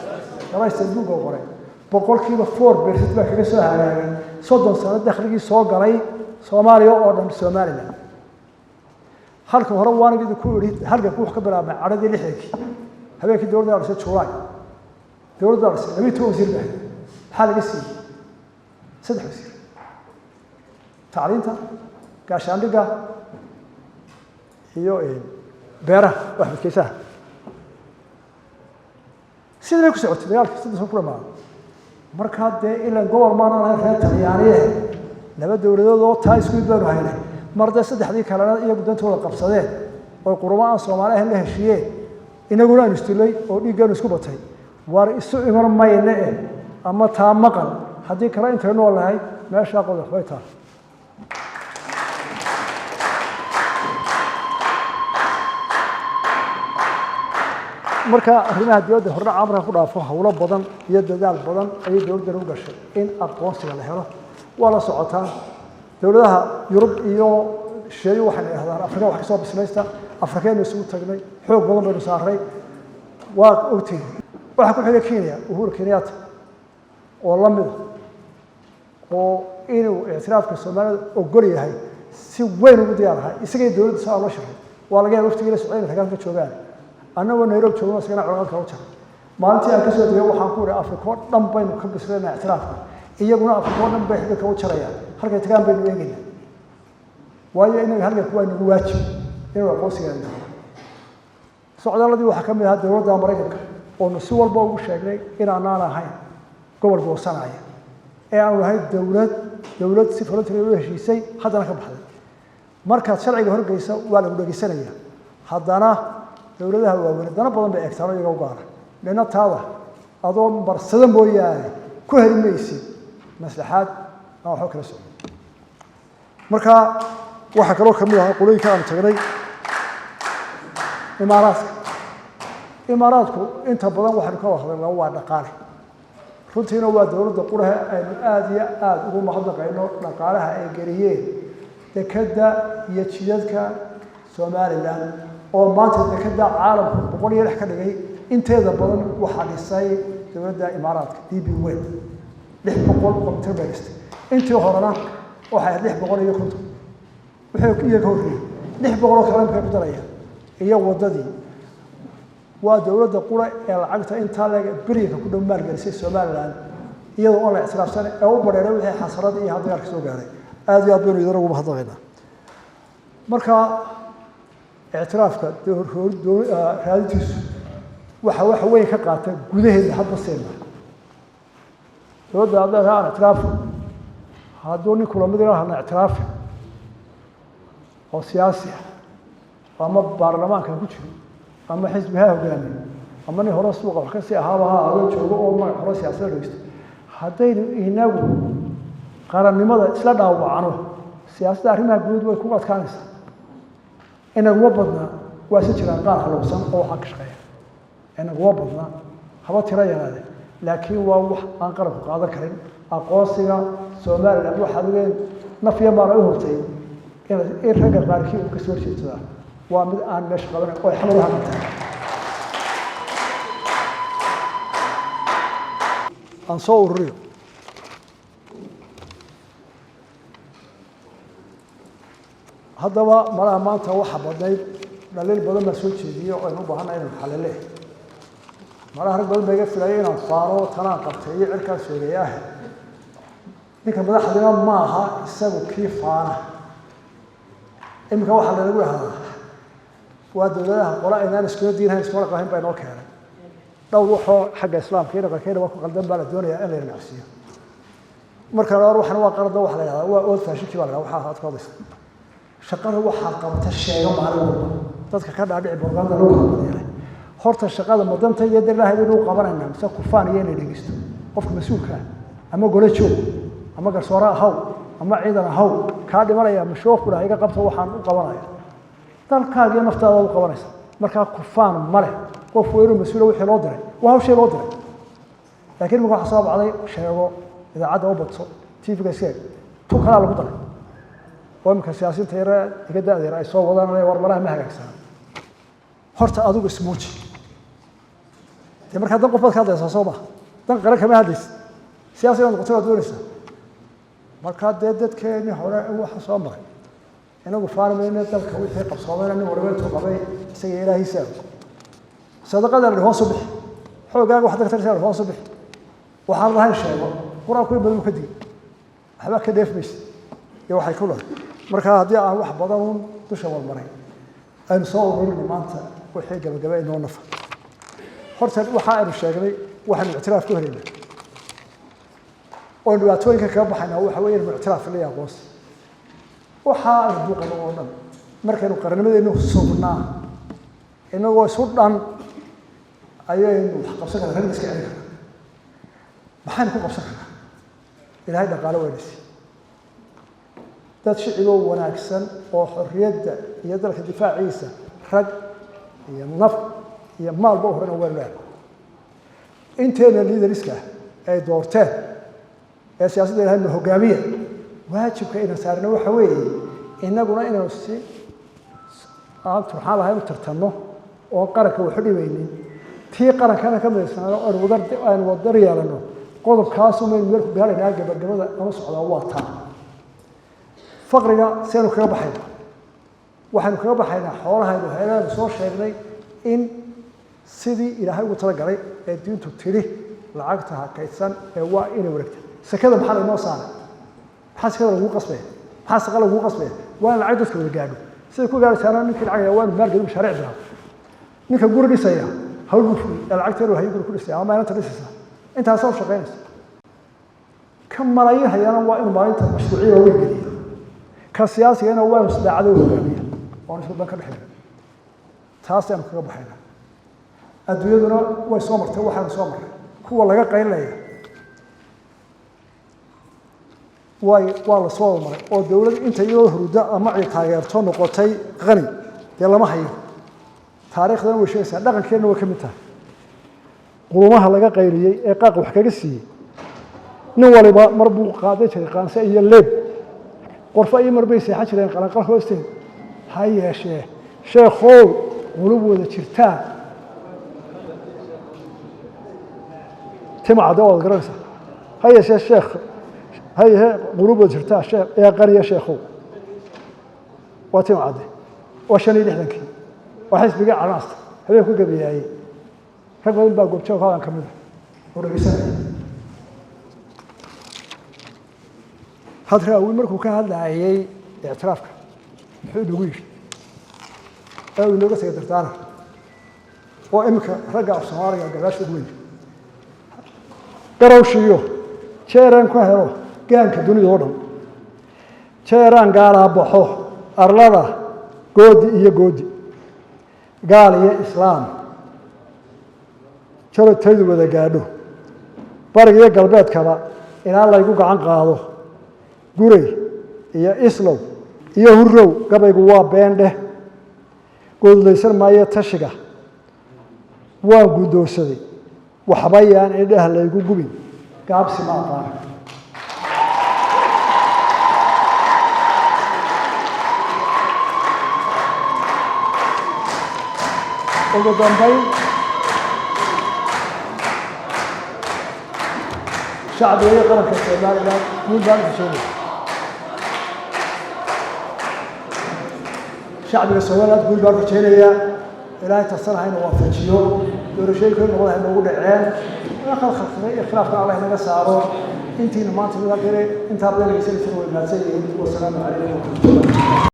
Speaker 2: dhamayster buugga oo qoray, 4% baa kaga soo hagaagay 30 sano dakhligii soo galay Soomaaliya oo dhan Somaliland. Halka hore waan idinku idhi halganku wuxuu ka bilaabmay cadhadii 60kii habeenkii dowladda la dhisay Juulaay. Dowladda la dhisay 12 wasiir baa maxaa laga siiyey? 3 wasiir: tacliinta, gaashaandhigga iyo beeraha oo Axmed Keysaha. Sidii bay ku socotay dagaalkii 3 sano ku dhamaaday. Markaa dee ilan gobol maanaan ahayn reer Talyaaniye, laba dowladood oo taa isku mid baanu haynay. Mar dee saddexdii kalena iyagu dantooda qabsadeen oy qurumo aan Soomaali ahayn la heshiiyeen, inaguna aynu isdilay oo dhiiggeenu isku batay, waar isu iman mayne eh ama taa maqal haddii kale intaynu nool nahay meeshaa qodax bay tahay. Marka arrimaha dowladda hordhaca markaan ku dhaafo, howlo badan iyo dadaal badan ayay dowladdan u gashay in aqoonsiga la helo. Waa la socotaan dowladaha Yurub iyo shisheeye waxayna idhahdaan Afrika wax kasoo bislaysta. Afrikaynu isugu tagnay, xoog badan baynu saaray, waa ogtihin. Waxaa ku xigay Kenya, Uhuru Kenyatta oo la mida oo inuu ictiraafka Soomaalida ogol yahay si weyn ugu diyaar ahay isagay dowladda saa loo sharay. Waa laga yaaba waftigii la socday inay ragaalka joogaan, annagoo Nairobi joogno isagana colaadka u jaray. Maalintii aan kasoo degay waxaan ku idhi Afrika oo dhan baynu ka bislaynaa ictiraafka, iyaguna Afrika oo dhan bay xidhiidhka u jarayaan, halkay tagaan baynu eegaynaa, waayo inaga halganku waa nagu waajib inuu aqoonsigeena helo. Socdaaladii waxaa ka mid ahaa dowladda Maraykanka oonu si walba ugu sheegnay inaanaan ahayn gobol goosanaya ee aanu lahayn dowlad si voluntary u heshiisay haddana ka baxday. Markaad sharciga horgeysa waa lagu dhegeysanaya, haddana Dowladaha waaweyn dana badan bay eegtaan oo iyaga u gaara. Nina taada adoo marsada mooyaane ku heli maysid maslaxaad aan waxba kala socon. Marka waxaa kaloo kamid ahaa qolooyinka aanu tagnay Imaaraadka. Imaaraadku inta badan waxaynu ka wada hadalnaa waa dhaqaale. Runtiina waa dowladda quraha aynu aada iyo aada ugu mahadnaqayno dhaqaalaha ay geliyeen dekadda iyo jidadka Somaliland, oo maanta dekadda caalamku 106 ka dhigay. Inteeda badan waxaa dhisay dowladda Imaaraadka, DP World. 600 oo mitir bay dhistay. Intii horena waxay ahayd 650, wixii iyaga ka horreeyey 600 oo kale imkay ku daraya iyo waddadii. Waa dowladda qura ee lacagta intaa leeg beriyanka ku dhow maalgelisay Somaliland, iyadoo oon la ictiraafsan ee u badheeray wixii xasarad iyo dagaalka soo gaaray. Aada iyo aad baynu idin ugu mahadnaqaynaa. Marka ictiraafka raadintiisu waxa weyn ka qaata gudaheeda hadba seena dowladda hadda aan ictiraafo. Hadduu ninku lamid ila hadna ictiraafi oo siyaasi ah, ama baarlamaanka ku jiro, ama xisbi ha hogaamiyo, ama nin hore suuqa wax kasii ahaaba ha adoo joogo oo magac hore siyaasadda dhegeysto, haddaynu inagu qarannimada isla dhaawacno, siyaasadda arrimaha guud way ku adkaanaysaa. Inaguma badna, waa si jiraan qaar halowsan oo waxaa ka shaqeeya. Inaguma badna, haba tiro yaraade, laakiin waa wax aan qaranku qaadan karin. Aqoonsiga Somaliland waxaad ogeen naf iyo maal ay u hurtay in ragga qaarkii uu kasoo horjeedsadaa waa mid aan meesha qabanayn oo ay xamar u hagantahay. Aan soo ururiyo. Haddaba malaha maanta waxa badnayd dhaliil badan baa soo jeediyey oo aynu u baahannahay inaynu xalile. Malaha rag badan baa iga filayay inaan faano, tanaan qabtay iyo cirkaan sheegay ah. Ninka madaxdina maaha isagu kii faana. Iminka waxaa lanagu yahdaa waa dowladaha qola aynaan iskula diinhayn, iskula qahayn baa inoo keenay dhowr waxoo xagga islaamka iyo dhaqankeena waa ku qaldan baa la doonayaa in la nacsiiyo. Marka hore waxana waa qalada, waxa la yidhahdaa waa old fashionkii baa la yidhahdaa. Waxaa aad ka hadlaysa shaqada waxaa qabata sheego maalin walba, dadka ka dhaadhici, propaganda lagu kala badiyay. Horta shaqada madanta iyo dar Ilaahay baynu u qabanaynaa mise kufaan iyo inay dhegeysto qofka mas-uulka ah, ama gole joog, ama garsoore ahaw, ama ciidan ahaw, kaa dhimanaya mashoof ku dhaha iga qabta, waxaan u qabanaya dalkaaga iyo naftaada u qabanaysa. Markaa kufaan ma leh qof weynuu mas-uula, wixii loo diray waa hawshii loo diray. Laakiin imika waxaa soo bacday sheego, idaacadda u badso, TV-ga iska eg, tu kalaa lagu daray oo imika siyaasiyiinta yare iga da-da yar ay soo wadaan war malaha ma hagaagsana. Horta adigu ismuuji dee. Markaa dan qof baad ka hadlaysaa soo maha, dan qaran kama hadlaysid, siyaasi inaad noqoto waad doonaysaa. Markaa dee dadkeeni hore waxa soo maray inagu faani mayno. Dalka wixii qabsoomayna nin waliba intuu qabay isaga ilaahiisa. Sadaqada la hoos u bixi, xoogaaga wax dadka tarsa hoos u bixi, waxaan lahayn sheego. Qur-aanku in badan uu ka digay, waxba ka dheef maysid iyo waxay ku lahay. Marka haddii aan wax badan uun dusha warmaray, aynu soo ururino maanta wixii gabagaba inoo nafa. Horta waxa aynu sheegnay waxaynu ictiraaf ku helaynaa oon dhibaatooyinka kaga baxaynaa waxa weeye inaynu ictiraaf la aqoonsi. Waxa aynu buuqayno oo dhan markaynu qarannimadeennu sugnaa, inagoo isu dhan ayaynu wax qabsan karnaa, ragna iska celin karnaa. Maxaynu ku qabsan karnaa? Ilaahay dhaqaale waa nasi, dad shiciboo wanaagsan oo xorriyadda iyo dalka difaaciisa rag iyo naf iyo maalba u horena waynu leedahay. Inteena liidariska ah ay doorteen ee siyaasadda ilahay na hogaamiya, waajibka ayna saarna waxa weeye innaguna inaynu si aan turxaan lahayn u tartanno oon qaranka waxu dhibaynin, tii qarankana ka midaysnaano, aynu wadar aynu wadar yeelano. Qodobkaasu maynu meel ku gaaraynaa. Gabagabada ama socdaa waa taa. Faqriga seenu kaga baxayna, waxaynu kaga baxaynaa xoolahaynu heelaanu soo sheegnay in sidii Ilaahay ugu talagalay ee diintu tidhi lacagta ha kaydsan ee waa inay wareegta. Sekada maxaa laynoo saaray? Maxaa sekada lagu qasbaya? Maxaa saqa lagu qasbaya? Waa in lacag dadka wada gaadho. Siday ku gaadhaysaana ninkii lacag waa inu maalgelin, mashaariic bilaabo. Ninka guri dhisaya hawl buu fugay ee lacagta inuu hayo guri ku dhisaya ama maalinta dhisaysa intaasaa u shaqaynaysa. Ka malaayiin hayana waa inuu maalinta mashruuciya waaweyn geliya. Ka siyaasigana waa inu isdaacada u hogaamiya oon isku dan ka dhexeeya. Taas aynu kaga baxayna. Adduunyaduna way soo martay, waxaanu soo marray kuwa laga qaylinaya way waa la soo wada maray, oo dowlad inta iyadoo hurda ama ay taageerto noqotay qani dee lama hayo. Taariikhdana way sheegaysaa, dhaqankeenna way ka mid tahay. Qurumaha laga qayliyey ee qaaq wax kaga siiyey, nin waliba mar buu qaadan jiray qaanse iyo leeb, qorfo iyo mar bay seexan jireen qalanqal hoosteed. Ha yeeshee sheekhow, qulub wada jirtaa timacade waad garanaysaa. Ha yeeshee sheekh, ha yeeshee qulub wada jirtaa sheekh ee qaniya sheekhow, waa timacade, waa 65-kii, waa xisbigii canaasta habeen ku gabayaayey. Rag badan baa goobjoog hodan ka mid ah oo dhegeysanaya. Hadraawi markuu ka hadlaayey ictiraafka muxuu inagu yidhi ee uu inooga tagay dardaara oo iminka ragga af Soomaaliga gadaasha ugu weyn garowshiyo jeeraan ku helo gaanka dunida oo dhan, jeeraan gaalaa baxo arlada goodi iyo goodi, gaal iyo islaam jarotaydu wada gaadho, bariga iyo galbeedkaba ilaa laygu gacan qaado, guray iyo islow iyo hurrow gabaygu waa been dheh, goodlaysan maayo tashiga waan guddoonsaday, waxba yaan indhaha laygu gubin, gaabsi ma aqaan. Ugu dambayn, shacbiga iyo qaranka Somaliland guul baan u sheegay. Shacbiga Somaliland guul baan rajaynayaa. Ilaahay tarsan hayna waafajiyo, doorashooyinka nabad hay noogu dhaceen, khalkhalkada iyo khilaafkan Allah inaga saaro. Intiina maanta intaa badan dhegeysanaysan way mahadsan yihiin. Wasalaamu calaykum waraxmatullah.